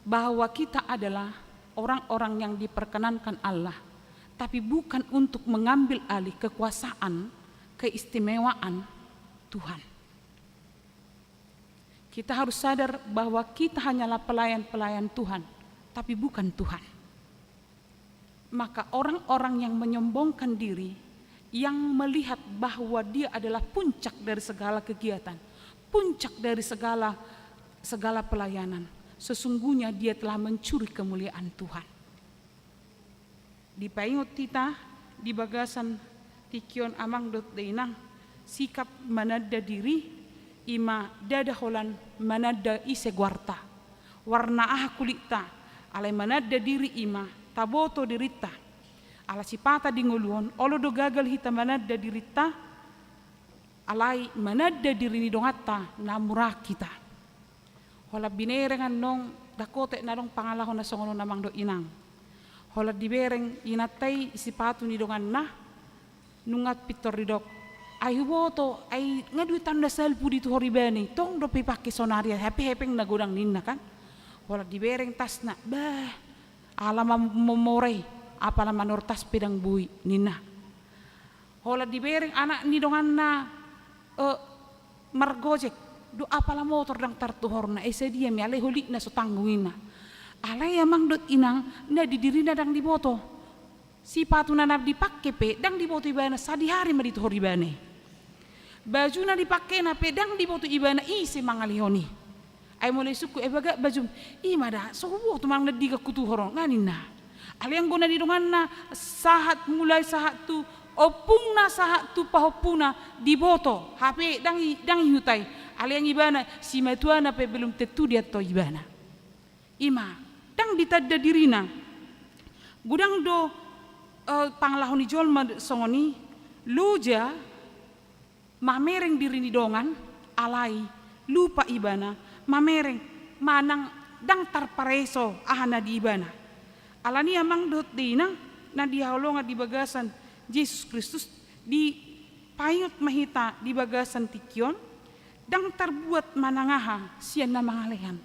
bahwa kita adalah orang-orang yang diperkenankan Allah, tapi bukan untuk mengambil alih kekuasaan, keistimewaan Tuhan. Kita harus sadar bahwa kita hanyalah pelayan-pelayan Tuhan, tapi bukan Tuhan. Maka orang-orang yang menyombongkan diri, yang melihat bahwa dia adalah puncak dari segala kegiatan, puncak dari segala, segala pelayanan, sesungguhnya dia telah mencuri kemuliaan Tuhan. Dipaingot hita di bagasan tingki on amang dohot inang, sikap mananda diri, i ma ndada holan mananda ise goarta, warna aha kulitna, alai mananda diri i ma taboto dirinta. Ala sipata di ngolu on, olo do gagal hita mananda dirinta, alai mananda diri ni donganta na murah hita. Holan binereng annon, dang hotek na adong pangalaho na songon on amang dohot inang. Holan dibereng inanta i sipatu ni donganna, nunga pintor didok, ai huboto, ai nga dua taon na salpu dituhor ibana i, tong dope ipake sonari, hape hepeng na godang ninna kan. Holan dibereng tasna, bah, ala ma-, momora i, apala manuhor tas pe ndang boi ninna. Holan dibereng anak ni donganna, eh, margojek, do apala motor ndang tartuhorna, eh, sadia ma i, alai holitna so tanggung ninna. Alai amang dohot inang, na di dirina ndang diboto. Sipatuna na dipake pe, ndang diboto ibana, sadihari ma dituhor ibana i. Bajuna dipakena pe, ndang diboto ibana ise mangalehon i. Ai molo isungkun, eh, bagak bajum, i ma da, so huboto manang na denggan hutuhor on, nga ninna. Alai anggo na di donganna, sahat mulai sahat tu ompungna, sahat tu pahompuna, diboto, hape ndang i, ndang ihutai. Alai anggo ibana, simatuana pe belum tentu diantoi ibana. I ma, ndang ditanda dirina. Godang do, eh, pangalaho ni jolma songon i, loja, mamereng diri ni dongan, alai lupa ibana, mamereng, manang ndang tarpareso aha na di ibana. Alani amang dohot inang, na dihaholongan di bagasan Jesus Kristus, dipaingot ma hita di bagasan tingki on, ndang tarbuat manang aha sian na mangalean.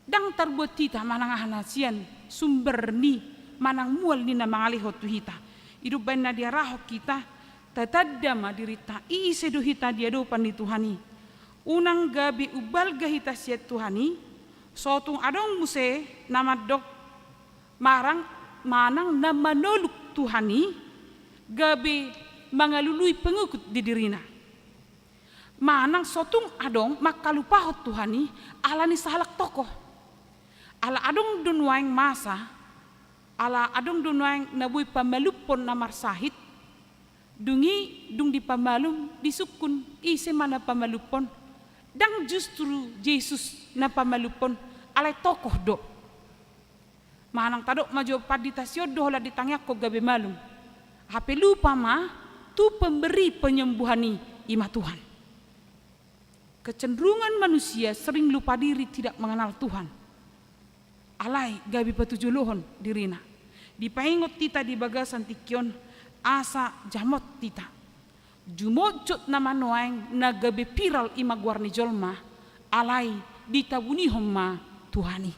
Ndang tarbuat hita manang aha na sian sumber ni manang mual ni na mangalehon tu hita. I do umbahen na diarahon hita, tatanda ma dirinta ise do hita di adopan ni Tuhan i. Unang gabe umbalga hita sian Tuhan i, so tung adong muse na mandok marang manang na manoluk Tuhan i gabe mangalului pengikut di dirina. Manang so tung adong mangkalupahon Tuhan i ala ni sahalak tokoh. Ala adong do nuaeng masa, ala adong do nuaeng na boi pamalumhon na marsahit, dung i dung dipamalum disungkun, ise ma na pamalumhon? Ndang justru Jesus na pamalumhon, alai tokoh do. Manang tadok ma jo pandita si on do holan ditangiangkon gabe malum. Hape lupa ma tu pemberi penyembuhan i, i ma Tuhan. Kecenderungan manusia sering lupa diri, tidak mengenal Tuhan. Alai gabe patujolohon dirina. Dipaingot hita di bagasan tingki on asa jamot hita. Jumotjot nama nuaeng na gabe viral i ma goar ni jolma, alai ditabunihon ma Tuhan i.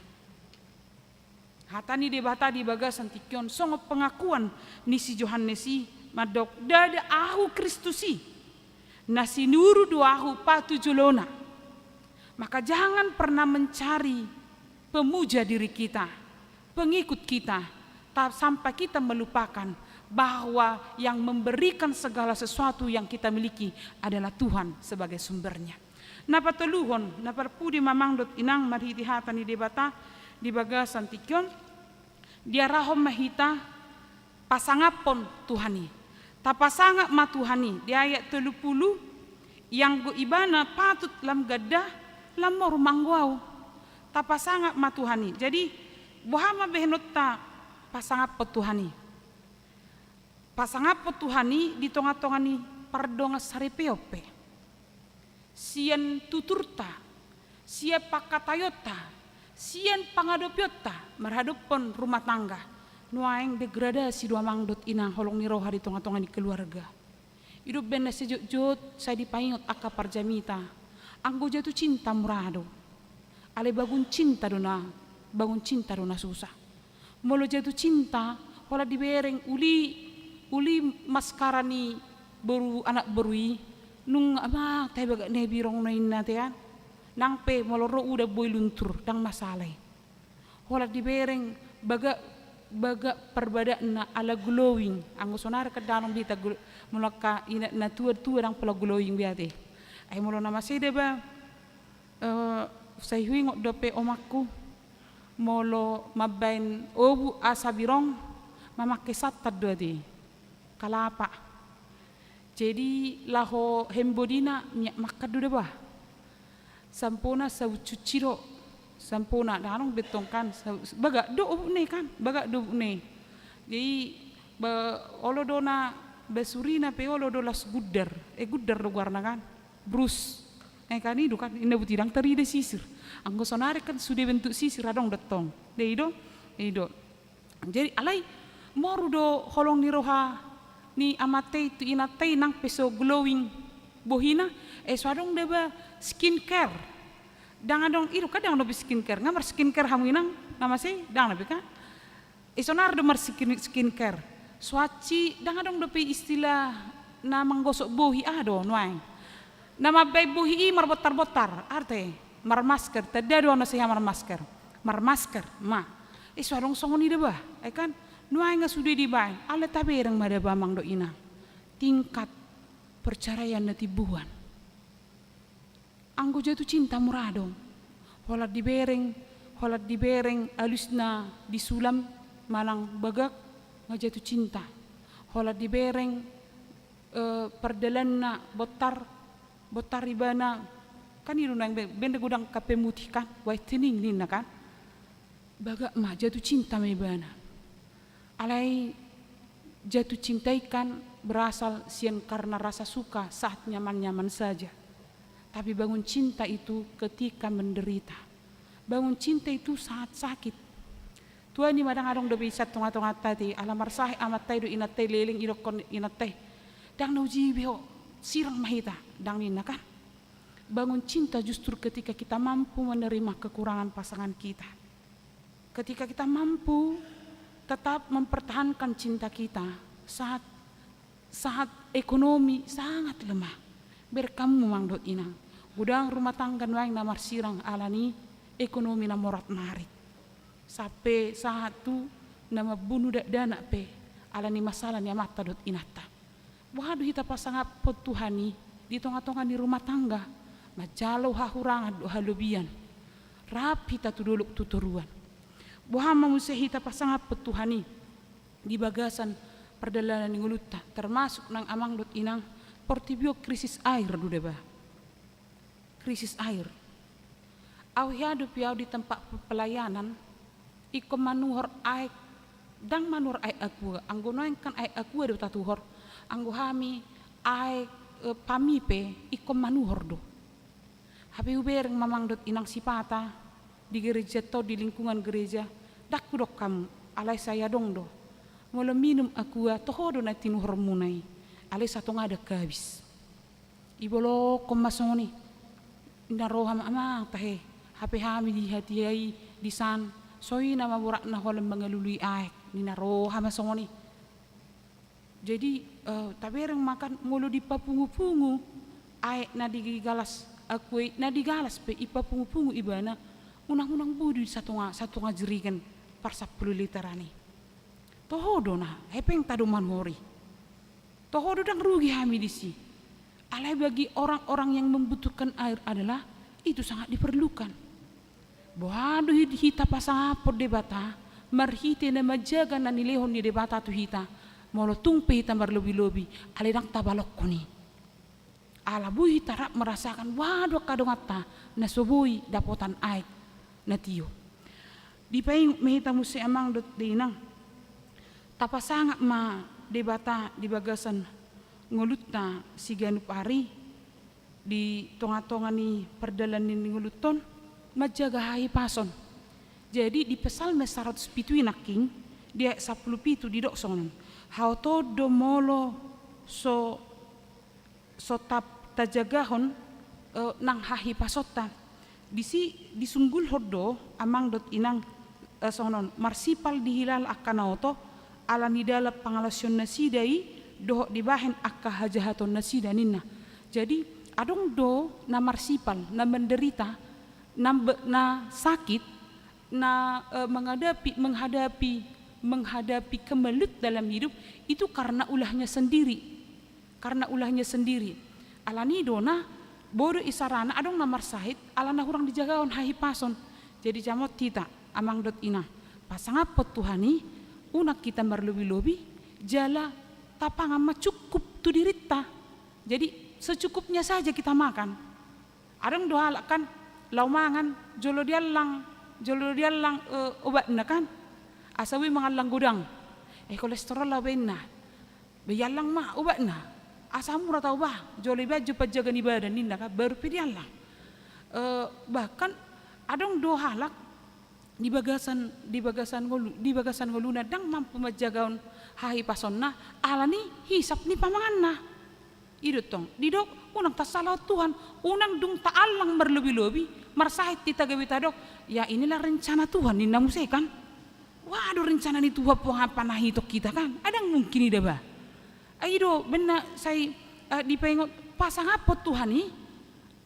Hata ni Debata di bagasan tingki on songon pengakuan ni si Johannes i, mandok, ndada ahu Kristus i, na sinuru do ahu patujolona. Maka jangan pernah mencari pemuja diri kita, pengikut kita, ta-, sampai kita melupakan bahwa yang memberikan segala sesuatu yang kita miliki adalah Tuhan sebagai sumbernya. Na patoluhon, na parpudi ma amang dohot inang marhite hata ni Debata di bagasan tingki on, diarahon ma hita pasangaphon Tuhan i. Tapasangap ma Tuhan i, di ayat tolu pulu, ianggo ibana patut lam ganda, lam moru ma anggo ahu. Tapasangap ma Tuhan i. Jadi, boha ma bahenonta pasangaphon Tuhan i? Pasangaphon Tuhan i di tongatonga ni pardongan saripeon pe. Sian tuturta, sian pangkataionta, sian pangadopionta marhadophon rumah tangga. Nuaeng degradasi do amang dohot inang holong ni roha di tongatonga ni keluarga. I do umbahen na sai jotjot sai dipaingot angka parjamita. Anggo jatuh cinta mura do. Alai bangun cinta do na, bangun cinta do na susah. Molo jatuh cinta, holan dibereng uli, uli maskara ni boru, anak boru i, nunga ma tahe bagak na i birong na inna te kan. Nang pe molo ro udan boi luntur, ndang masalah i. Holan dibereng bagak, bagak parbadanna ala glowing. Anggo sonari kan ndang adong be hita glo-, molo angka ina na tuatua ndang pola glowing be ate. Ai molo na maseda ba, eh, sai huingot dope omakku, molo mambaen obu asa birong, mamangke santan do ate. Kalapa. Jadi laho hem bodina miak mangkan do deba. Sampona sabun cuci do. Sampona, ndang adong be tong kan. Sa-, bagak do obukna i kan, bagak do obukna i. Jadi ba-, olo do na basurina pe olo do las gundar. Eh, gundar do goarna kan. Brus. Eh, kan i do kan, inna buti ndang tarida sisir. Anggo sonari kan sude bentuk sisir adong do tong. Dei do, dei do. Jadi alai moru do holong ni roha ni amanta i tu inanta i nang pe so glowing bohina, eh, so adong deba skin care. Ndang adong, i do kan ndang adong be skin care. Nga mar skin care hamu inang, na masa i, ndang adong be kan. Eh, sonari do mar skin, skin care. Suansi, ndang adong dope istilah na manggosok bohi, aha do nuaeng. Na mambaen bohi i marbontar-bontar, arte, marmasker, tanda do annon sai marmasker. Marmasker, ma. Eh, so adong songon i deba, ai kan? Nuaeng nga sude dibaen, alai tabereng ma deba amang dohot inang. Tingkat perceraian na timbuan. Anggo jatuh cinta mura do. Holan dibereng, holan dibereng alusna di sulam manang bagak nga jatuh cinta. Holan dibereng, eh, pardalanna bontar, bontar ibana, kan i do nuaeng be-, baen godang ka pemutih kan, whitening ninna kan. Bagak ma, jatuh cinta ma ibana. Alai jatuh cinta i kan berasal sian karena rasa suka saat nyaman-nyaman saja. Tapi bangun cinta itu ketika menderita. Bangun cinta itu saat sakit. Tuani ma ndang adong dope i sian tonga-tonganta i, ala marsahit amanta i dohot inanta i, leleng idokkon inanta i, ndang na uji be ho, sirang ma hita, ndang ninna kan. Bangun cinta justru ketika kita mampu menerima kekurangan pasangan kita. Ketika kita mampu tetap mempertahankan cinta kita saat, saat ekonomi sangat lemah. Bereng hamu amang dohot inang, godang rumah tangga nuaeng na marsirang ala ni ekonomi na morat-marit. Sampe sahat tu na mambunu dakdanak pe ala ni masalah ni amanta dohot inanta. Boha do hita pasangaphon Tuhan i di tonga-tonga ni rumah tangga, manjalo hahurangan dohot halobian, rap hita tu dolok tu toruan. Boha ma muse hita pasangaphon Tuhan i di bagasan pardalanan ni ngolunta, termasuk nang amang dohot inang, portibi on krisis air do deba. Krisis air. Au hian dope au di tempat pe-, pelayanan, ingkon manuhor aek, ndang manuhor aek Aqua, anggo nuaeng kan aek Aqua do tatuhor, anggo hami aek, eh, Pami pe ingkon manuhor do. Hape hubereng ma amang dohot inang sipata, di gereja tong, di lingkungan gereja, ndang hudok hamu, alai sai adong do. Molo minum Aqua, toho do na tinuhormuna i, alai satonga ndang habis. Ibolongkon ma songon i. Ninna roha ma amang tahe, hape hami di hatiha i, di san, so i nama boratna holan mangalului aek, ninna roha ma songon i. Jadi, eh, tabereng ma kan molo dipapungu-pungu aek na di galas Aqua i, na di galas pe ipapungu-pungu ibana, unang-unang boi do i satonga, satonga jerigen par sampulu literan i. Toho do na hepengta do manuhor i. Toho do ndang rugi hami disi. Alai bagi orang-orang yang membutuhkan air adalah itu sangat diperlukan. Boha do hi-, hita pasangaphon Debata, marhite na manjaga na nilehon ni Debata tu hita, molo tung pe hita marlobi-lobi, alai ndang tabalongkon i. Ala boi hita rap merasakan, boha do angka donganta na so boi dapotan aek na tio. Dipaingot ma hita muse amang dohot inang, tapasangap ma Debata di bagasan ngolunta siganup ari, di tonga-tonga ni pardalanan ni ngolunta on, manjaga hahipason. Jadi di Psalmen saratus pitu i nangkin, di ayat sampulu pitu didok songon on, haotoon do molo so so tap-, tajagahon, eh, nang hahipasonta. Disi disunggulhon do amang dohot inang, eh, songon on, marsipal dihilala angka na oto, ala ni dalan pangalaosion nasida i, dohot dibahen angka hajahaton nasida ninna. Jadi adong do na marsipal, na menderita, na be-, na sakit, na, eh, menghadapi, menghadapi, menghadapi kemelut dalam hidup, itu karena ulahnya sendiri. Karena ulahnya sendiri. Alani do na, boi do isarana adong na marsahit, ala na hurang dijagahon hahipason. Jadi jamot hita, amang dohot inang, pasangaphon Tuhan i, unang hita marlobi-lobi, jala tapangan ma cukup tu dirinta. Jadi secukupnya saja kita makan. Adong do halak kan, laho mangan, jolo diallang, jolo diallang, eh, obatna kan. Asa boi mangallang godang. Eh, kolesterol laho baenna. Ba iallang ma obatna. Asa mura tau bah, jolo ibaen jo panjaga ni badan ninna kan, baru pe diallang. Eh, bahkan adong do halak di bagasan, di bagasan ngolu-, di bagasan ngoluna ndang mampu manjagahon hahipasonna, ala ni hisap ni pamanganna. I do tong, didok, unang tasalahon Tuhan, unang dung taallang marlobi-lobi, marsahit hita gabe tadok, ya inilah rencana Tuhan, ninna muse kan. Boha do rencana ni Tuhan, boha panahiton hita kan, ndang mungkin i daba. Ai do, baenna sai, eh, dipaingot, pasangaphon Tuhan i,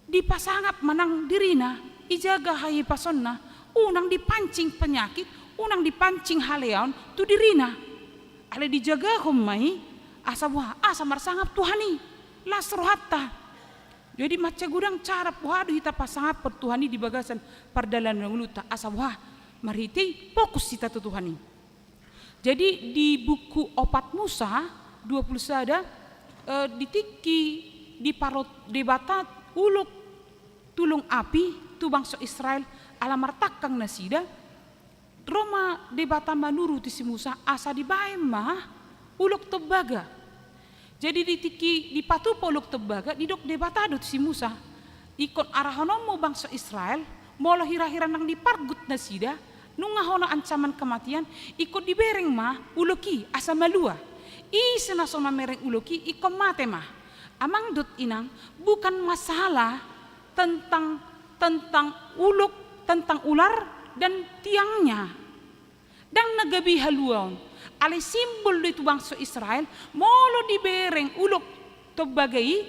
dipasangap ma nang dirina, ijaga hahipasonna, unang dipancing penyakit, unang dipancing haleaon tu dirina. Alai dijagahon ma i, asa boha, asa marsangap Tuhan i, las rohanta. Jadi mansai godang cara boha do hita pasangaphon Tuhan i di bagasan pardalanan ngolunta, asa boha, marhite i fokus hita tu Tuhan i. Jadi di buku Opat Musa dua pulu sada, eh, di tingki diparrohahon Debata ulok tulung api tu bangso Israel ala martangkang nasida, ro ma Debata manuru tu si Musa asa dibaen ma ulok tombaga. Jadi di tingki dipatupa ulok tombaga, didok Debata do tu si Musa, ingkon arahononmu bangso Israel, molo hira-hira nang dipargut nasida, Nunga hona ancaman kematian, ingkon dibereng ma ulok i asa malua. Ise na so mamereng ulok i ingkon mate ma. Amang dohot inang, bukan masalah tentang, tentang ulok, tentang ular dan tiangnya. Ndang na gabe haluaon. Alai simbol do i tu bangso Israel, molo dibereng ulok tombaga i,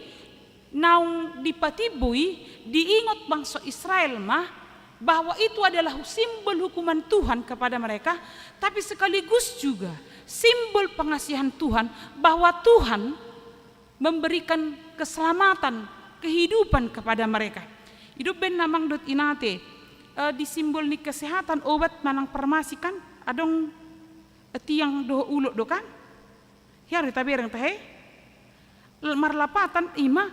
naung dipatimbo i, diingot bangso Israel ma bahwa itu adalah simbol hukuman Tuhan kepada mereka, tapi sekaligus juga simbol pengasihan Tuhan, bahwa Tuhan memberikan keselamatan, kehidupan kepada mereka. I do umbahen, amang dohot inang, ate, eh, di simbol ni kesehatan, obat manang parmasi kan, adong, eh, tiang dohot ulok do kan? Hea do tabereng tahe? L-, marlapatan i ma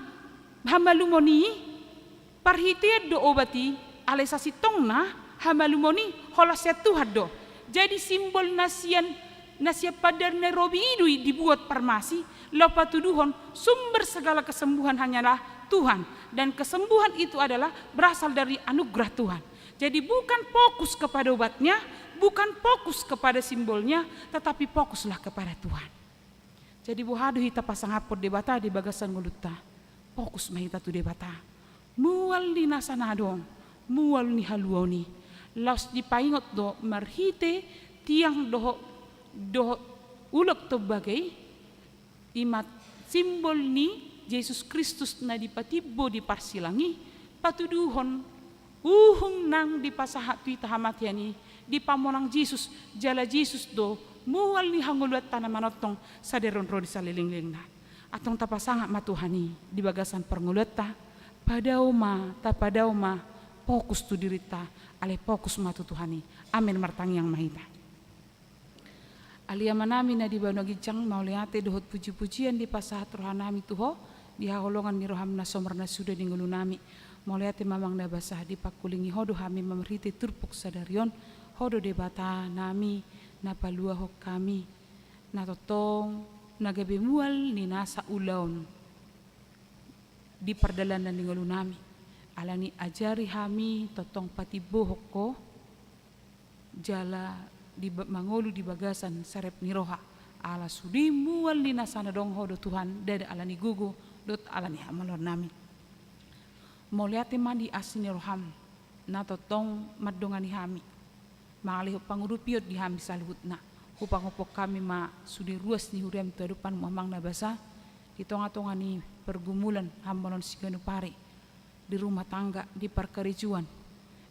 hamalumon i, parhitean do obat i, alai sasintongna hamalumon i holan sian Tuhan do. Jadi simbol na sian, na sian pandar na robi i do i dibuat parmasi, laho patuduhon sumber segala kesembuhan hanyalah Tuhan. Dan kesembuhan itu adalah berasal dari anugerah Tuhan. Jadi bukan fokus kepada obatnya, bukan fokus kepada simbolnya, tetapi fokuslah kepada Tuhan. Jadi boha do hita pasangaphon Debata di bagasan ngolunta? Fokus ma hita tu Debata. Mual ni nasa na adong, mual ni haluaon i. Laos dipaingot do marhite tiang dohot, dohot ulok tombaga i, i ma simbol ni Jesus Kristus na dipatimbo di parsilang i, patuduhon uhum nang dipasahat tu hita hamatean i, dipamonang Jesus, jala Jesus do mual ni hangoluanta na manongtong sadari on ro di salelenglelengna. Antong tapasangap ma Tuhan i di bagasan parngoluanta, padao ma, tapadao ma fokus tu dirinta, alai fokus ma tu Tuhan i. Amen. Martangiang ma hita. Ale Amanami na di banua ginjang, mauliate dohot pujipujian dipasahat rohanami tu Ho, di haholongan ni roham na so marnasuda di ngolunami. Mauliate ma Amang na basa, dipangkulingi Ho do hami marhite turpuk sadari on. Ho do Debatanami na paluahon hami, na tongtong na gabe mual ni nasa ulaon di pardalanan ni ngolunami. Alani ajari hami tongtong patimbohon Ho, jala di ba-, mangolu di bagasan sarep ni roha. Ala sude mual ni nasa na adong Ho do Tuhan, ndada alani gogo dohot alani hamaolonnami. Mauliate ma di asi ni roham na tongtong mandongani hami, mangalehon pangurupion di hami saluhutna. Hupangophop hami ma sude ruas ni huriam tu adopanmu Amang na basa, di tongatonga ni pergumulan hamaolon siganup ari, di rumah tangga, di parkarejoan,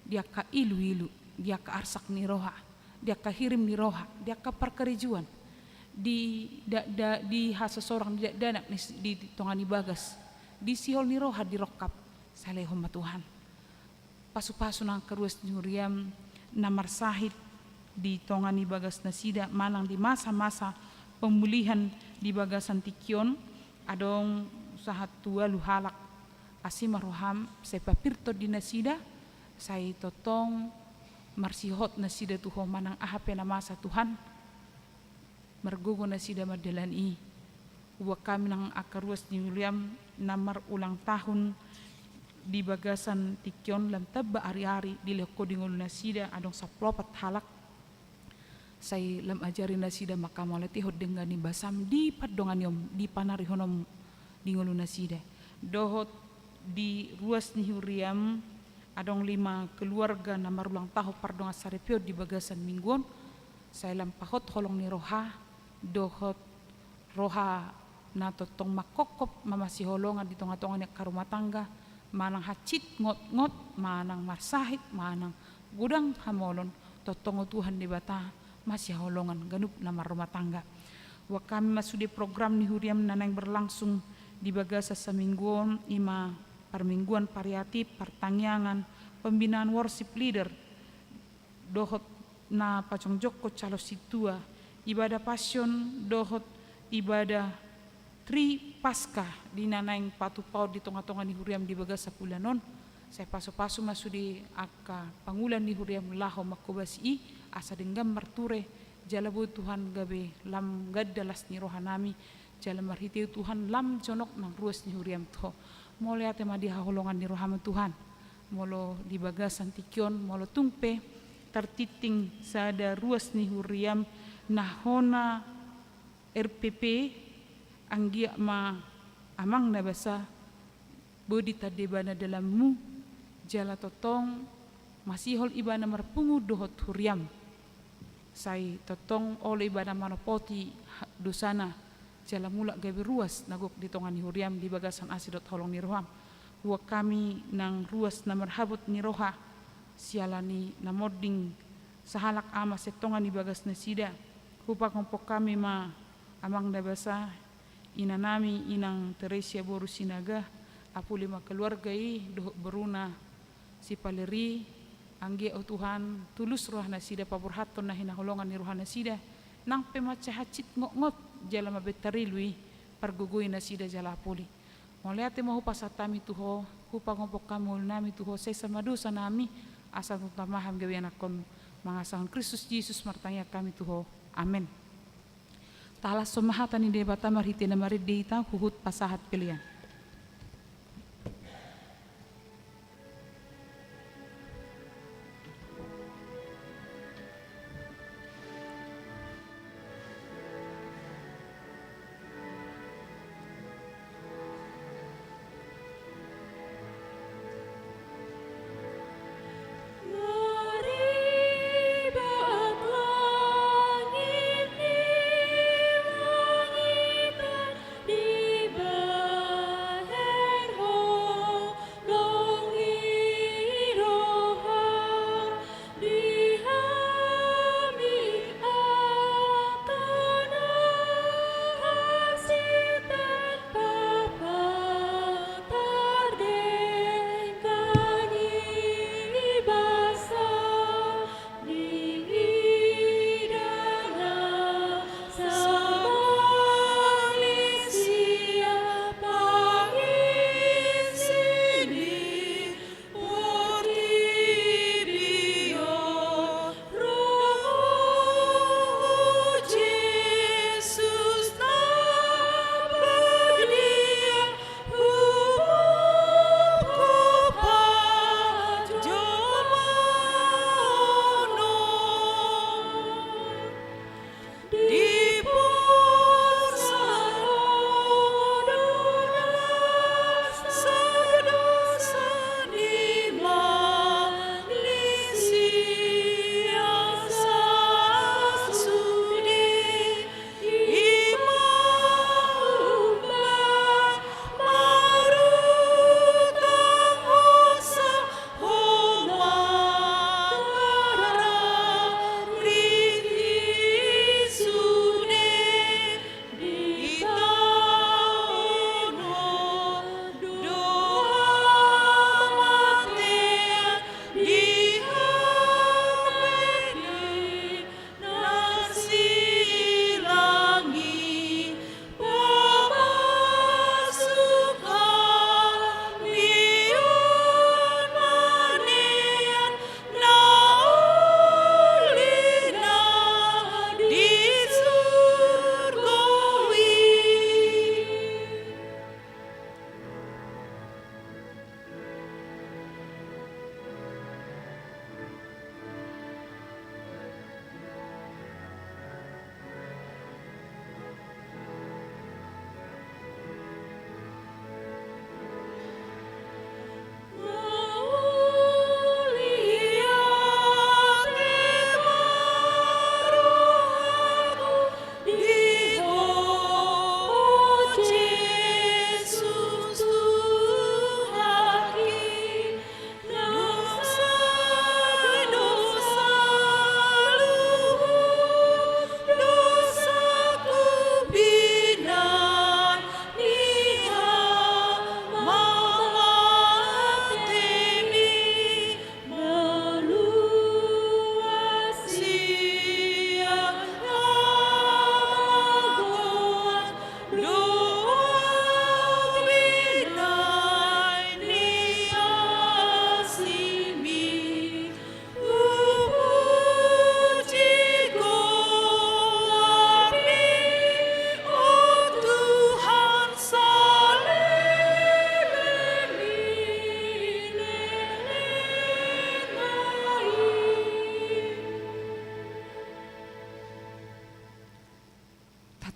di angka iluilu, di angka arsak ni roha, di angka hirim ni roha, di angka parkarejoan, di da-, da-, di hasosorang, di dakdanak ni s-, di, di tonga ni bagas, di sihol ni roha, di rongkap, sai lehon ma Tuhan. Pasupasu nang angka ruas ni huriam na marsahit di tonga ni bagas nasida manang di masa-masa pemulihan di bagasan tingki on, adong sahat tu ualu halak. Asi ma roham, sai papirthon di nasida, sai tongtong marsihot nasida tu Ho manang aha pe na masa Tuhan, margogo nasida mandalani i. Huboan hami nang angka ruas ni huriam na marulang tahun di bagasan tingki on, lam tamba ariari dilehon Ho di ngolu nasida, adong sampulu opat halak. Sai lam ajari nasida ma hamu mauliatehon denggan ni basam di pandonganion, di panarihononmu di ngolu nasida. Dohot di ruas ni huriam, adong lima keluarga na marulang tahun pardongansaripeon di bagasan minggu on. Sai lam pahot holong ni roha dohot roha na tongtong mangkophop mamasihaholongan di tongatonga ni angka rumah tangga, manang hansit ngotngot, manang marsahit, manang godang hamaolon, tongtong, o Tuhan Debata, masihaholongan ganup na marrumah tangga. Huboan hami ma sude program ni huriam na naeng berlangsung di bagasan saminggu on, i ma parmingguan pariatip, partangiangan, pembinaan worship leader, dohot na pajongjonghon calon sintua, ibadah Passion dohot ibadah Tri Paskah di na naeng patupaon di tongatonga ni huriam di bagasan bulan on. Sai pasupasu ma sude angka pangula ni huriam laho manghobasi i, asa denggan marture, jala boi Tuhan gabe lam ganda las ni rohanami, jala marhite i Tuhan lam jonok nang ruas ni huriam tu Ho. Mauliate ma di haholongan ni roham Tuhan. Molo di bagasan tingki on, molo tung pe tartinting sada ruas ni huriaM na hona R P P, anggiat ma Amang na basa boi ditanda ibana dalanMu, jala tongtong masihol ibana marpungu dohot huriaM. Sai tongtong olo ibana manopoti ha-, dosana, jala mulak gabe ruas na gok di tonga ni huriaM di bagasan asi dohot holong ni rohaM. Huboan hami nang ruas na marhabot ni roha, siala ni na monding sahalak ama sian tonga ni bagas nasida. Hupahompong hami ma Amang na basa, inanami Inang Teresia boru Sinaga, apuli ma keluarga i dohot boruna si Paleri, anggiat o Tuhan, tulus roha nasida paborhathon na hinaholongan ni roha nasida, nang pe mansai hansit ngotngot jala mabiar tarilu i, pargogoi nasida jala apuli. Mauliate ma hupasahat hami tu Ho, hupahompong hami ngolunami tu Ho, sesa ma dosanami, asa tung tama hami gabe anakkon-Mu. Mangasahon Kristus Jesus martangiang hami tu Ho. Amen. Tahalashon ma hata ni Debata marhite na marende hita huhut pasahat pelean.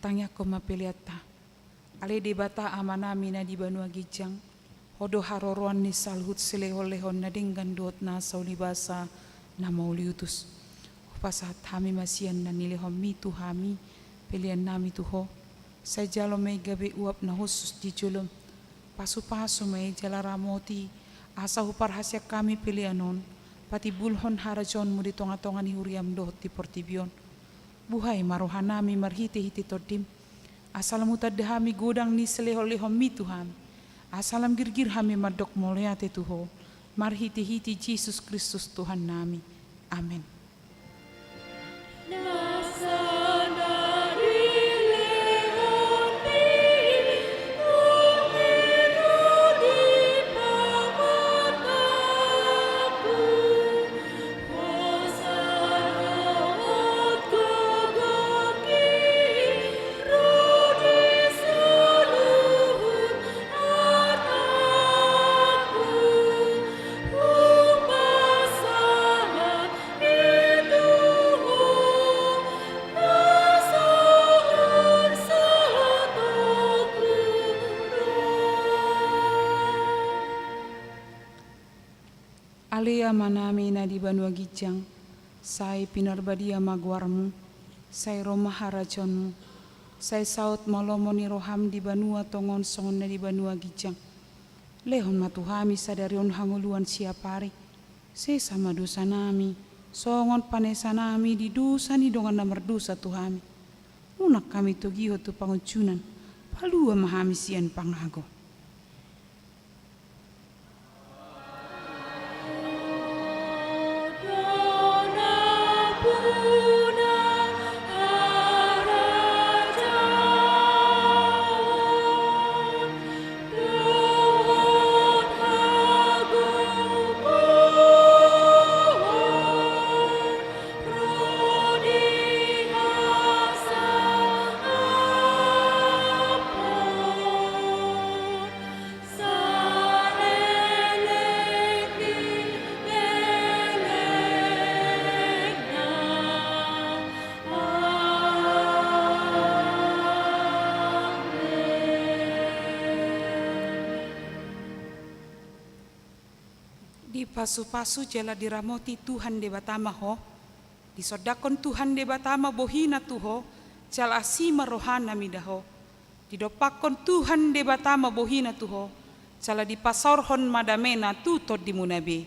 Tangiangkon ma peleanta. Ale Debata Amanami na di banua ginjang, Ho do haroroan ni saluhut silehonlehon na denggan dohot na saulibasa na mauliutus. Hupasahat hami ma sian na nilehonmi tu hami peleannami tu Ho. Sai jalo ma i gabe uap na hushus di jolom. Pasupasu ma i jala ramoti, asa huparhaseang hami pelean on patimbulhon harajaonmu di tongatonga ni huriam dohot di portibi on. Buhai ma rohanami marhitehite Tondim, asa lam hutanda hami godang ni silehonlehonmi tu hami, asa lam girgir hami mandok mauliate tu Ho, marhitehite Jesus Kristus Tuhannami. Amen. Ale Amanami na di banua ginjang, sai pinarbadia ma goarmu, sai ro ma harajaonmu, sai saut ma lomo ni roham di banua tonga on songon na di banua ginjang. Lehon ma tu hami sadari on hangoluan siapari. Sesa ma dosanami, songon panesanami di dosa ni dongan na mardosa tu hami. Unang hami togihon tu pangunjunan, palua ma hami sian pangago. Dipasupasu jala diramoti Tuhan Debata ma ho. Disondangkon Tuhan Debata ma bohina tu ho, jala asi ma rohana mida ho. Didompakkon Tuhan Debata ma bohina tu ho, jala dipasaorhon ma damena tu tondimuna be.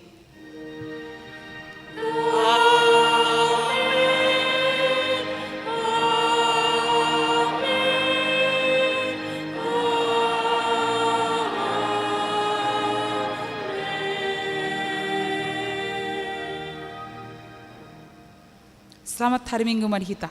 Selamat hari Minggu ma di hita.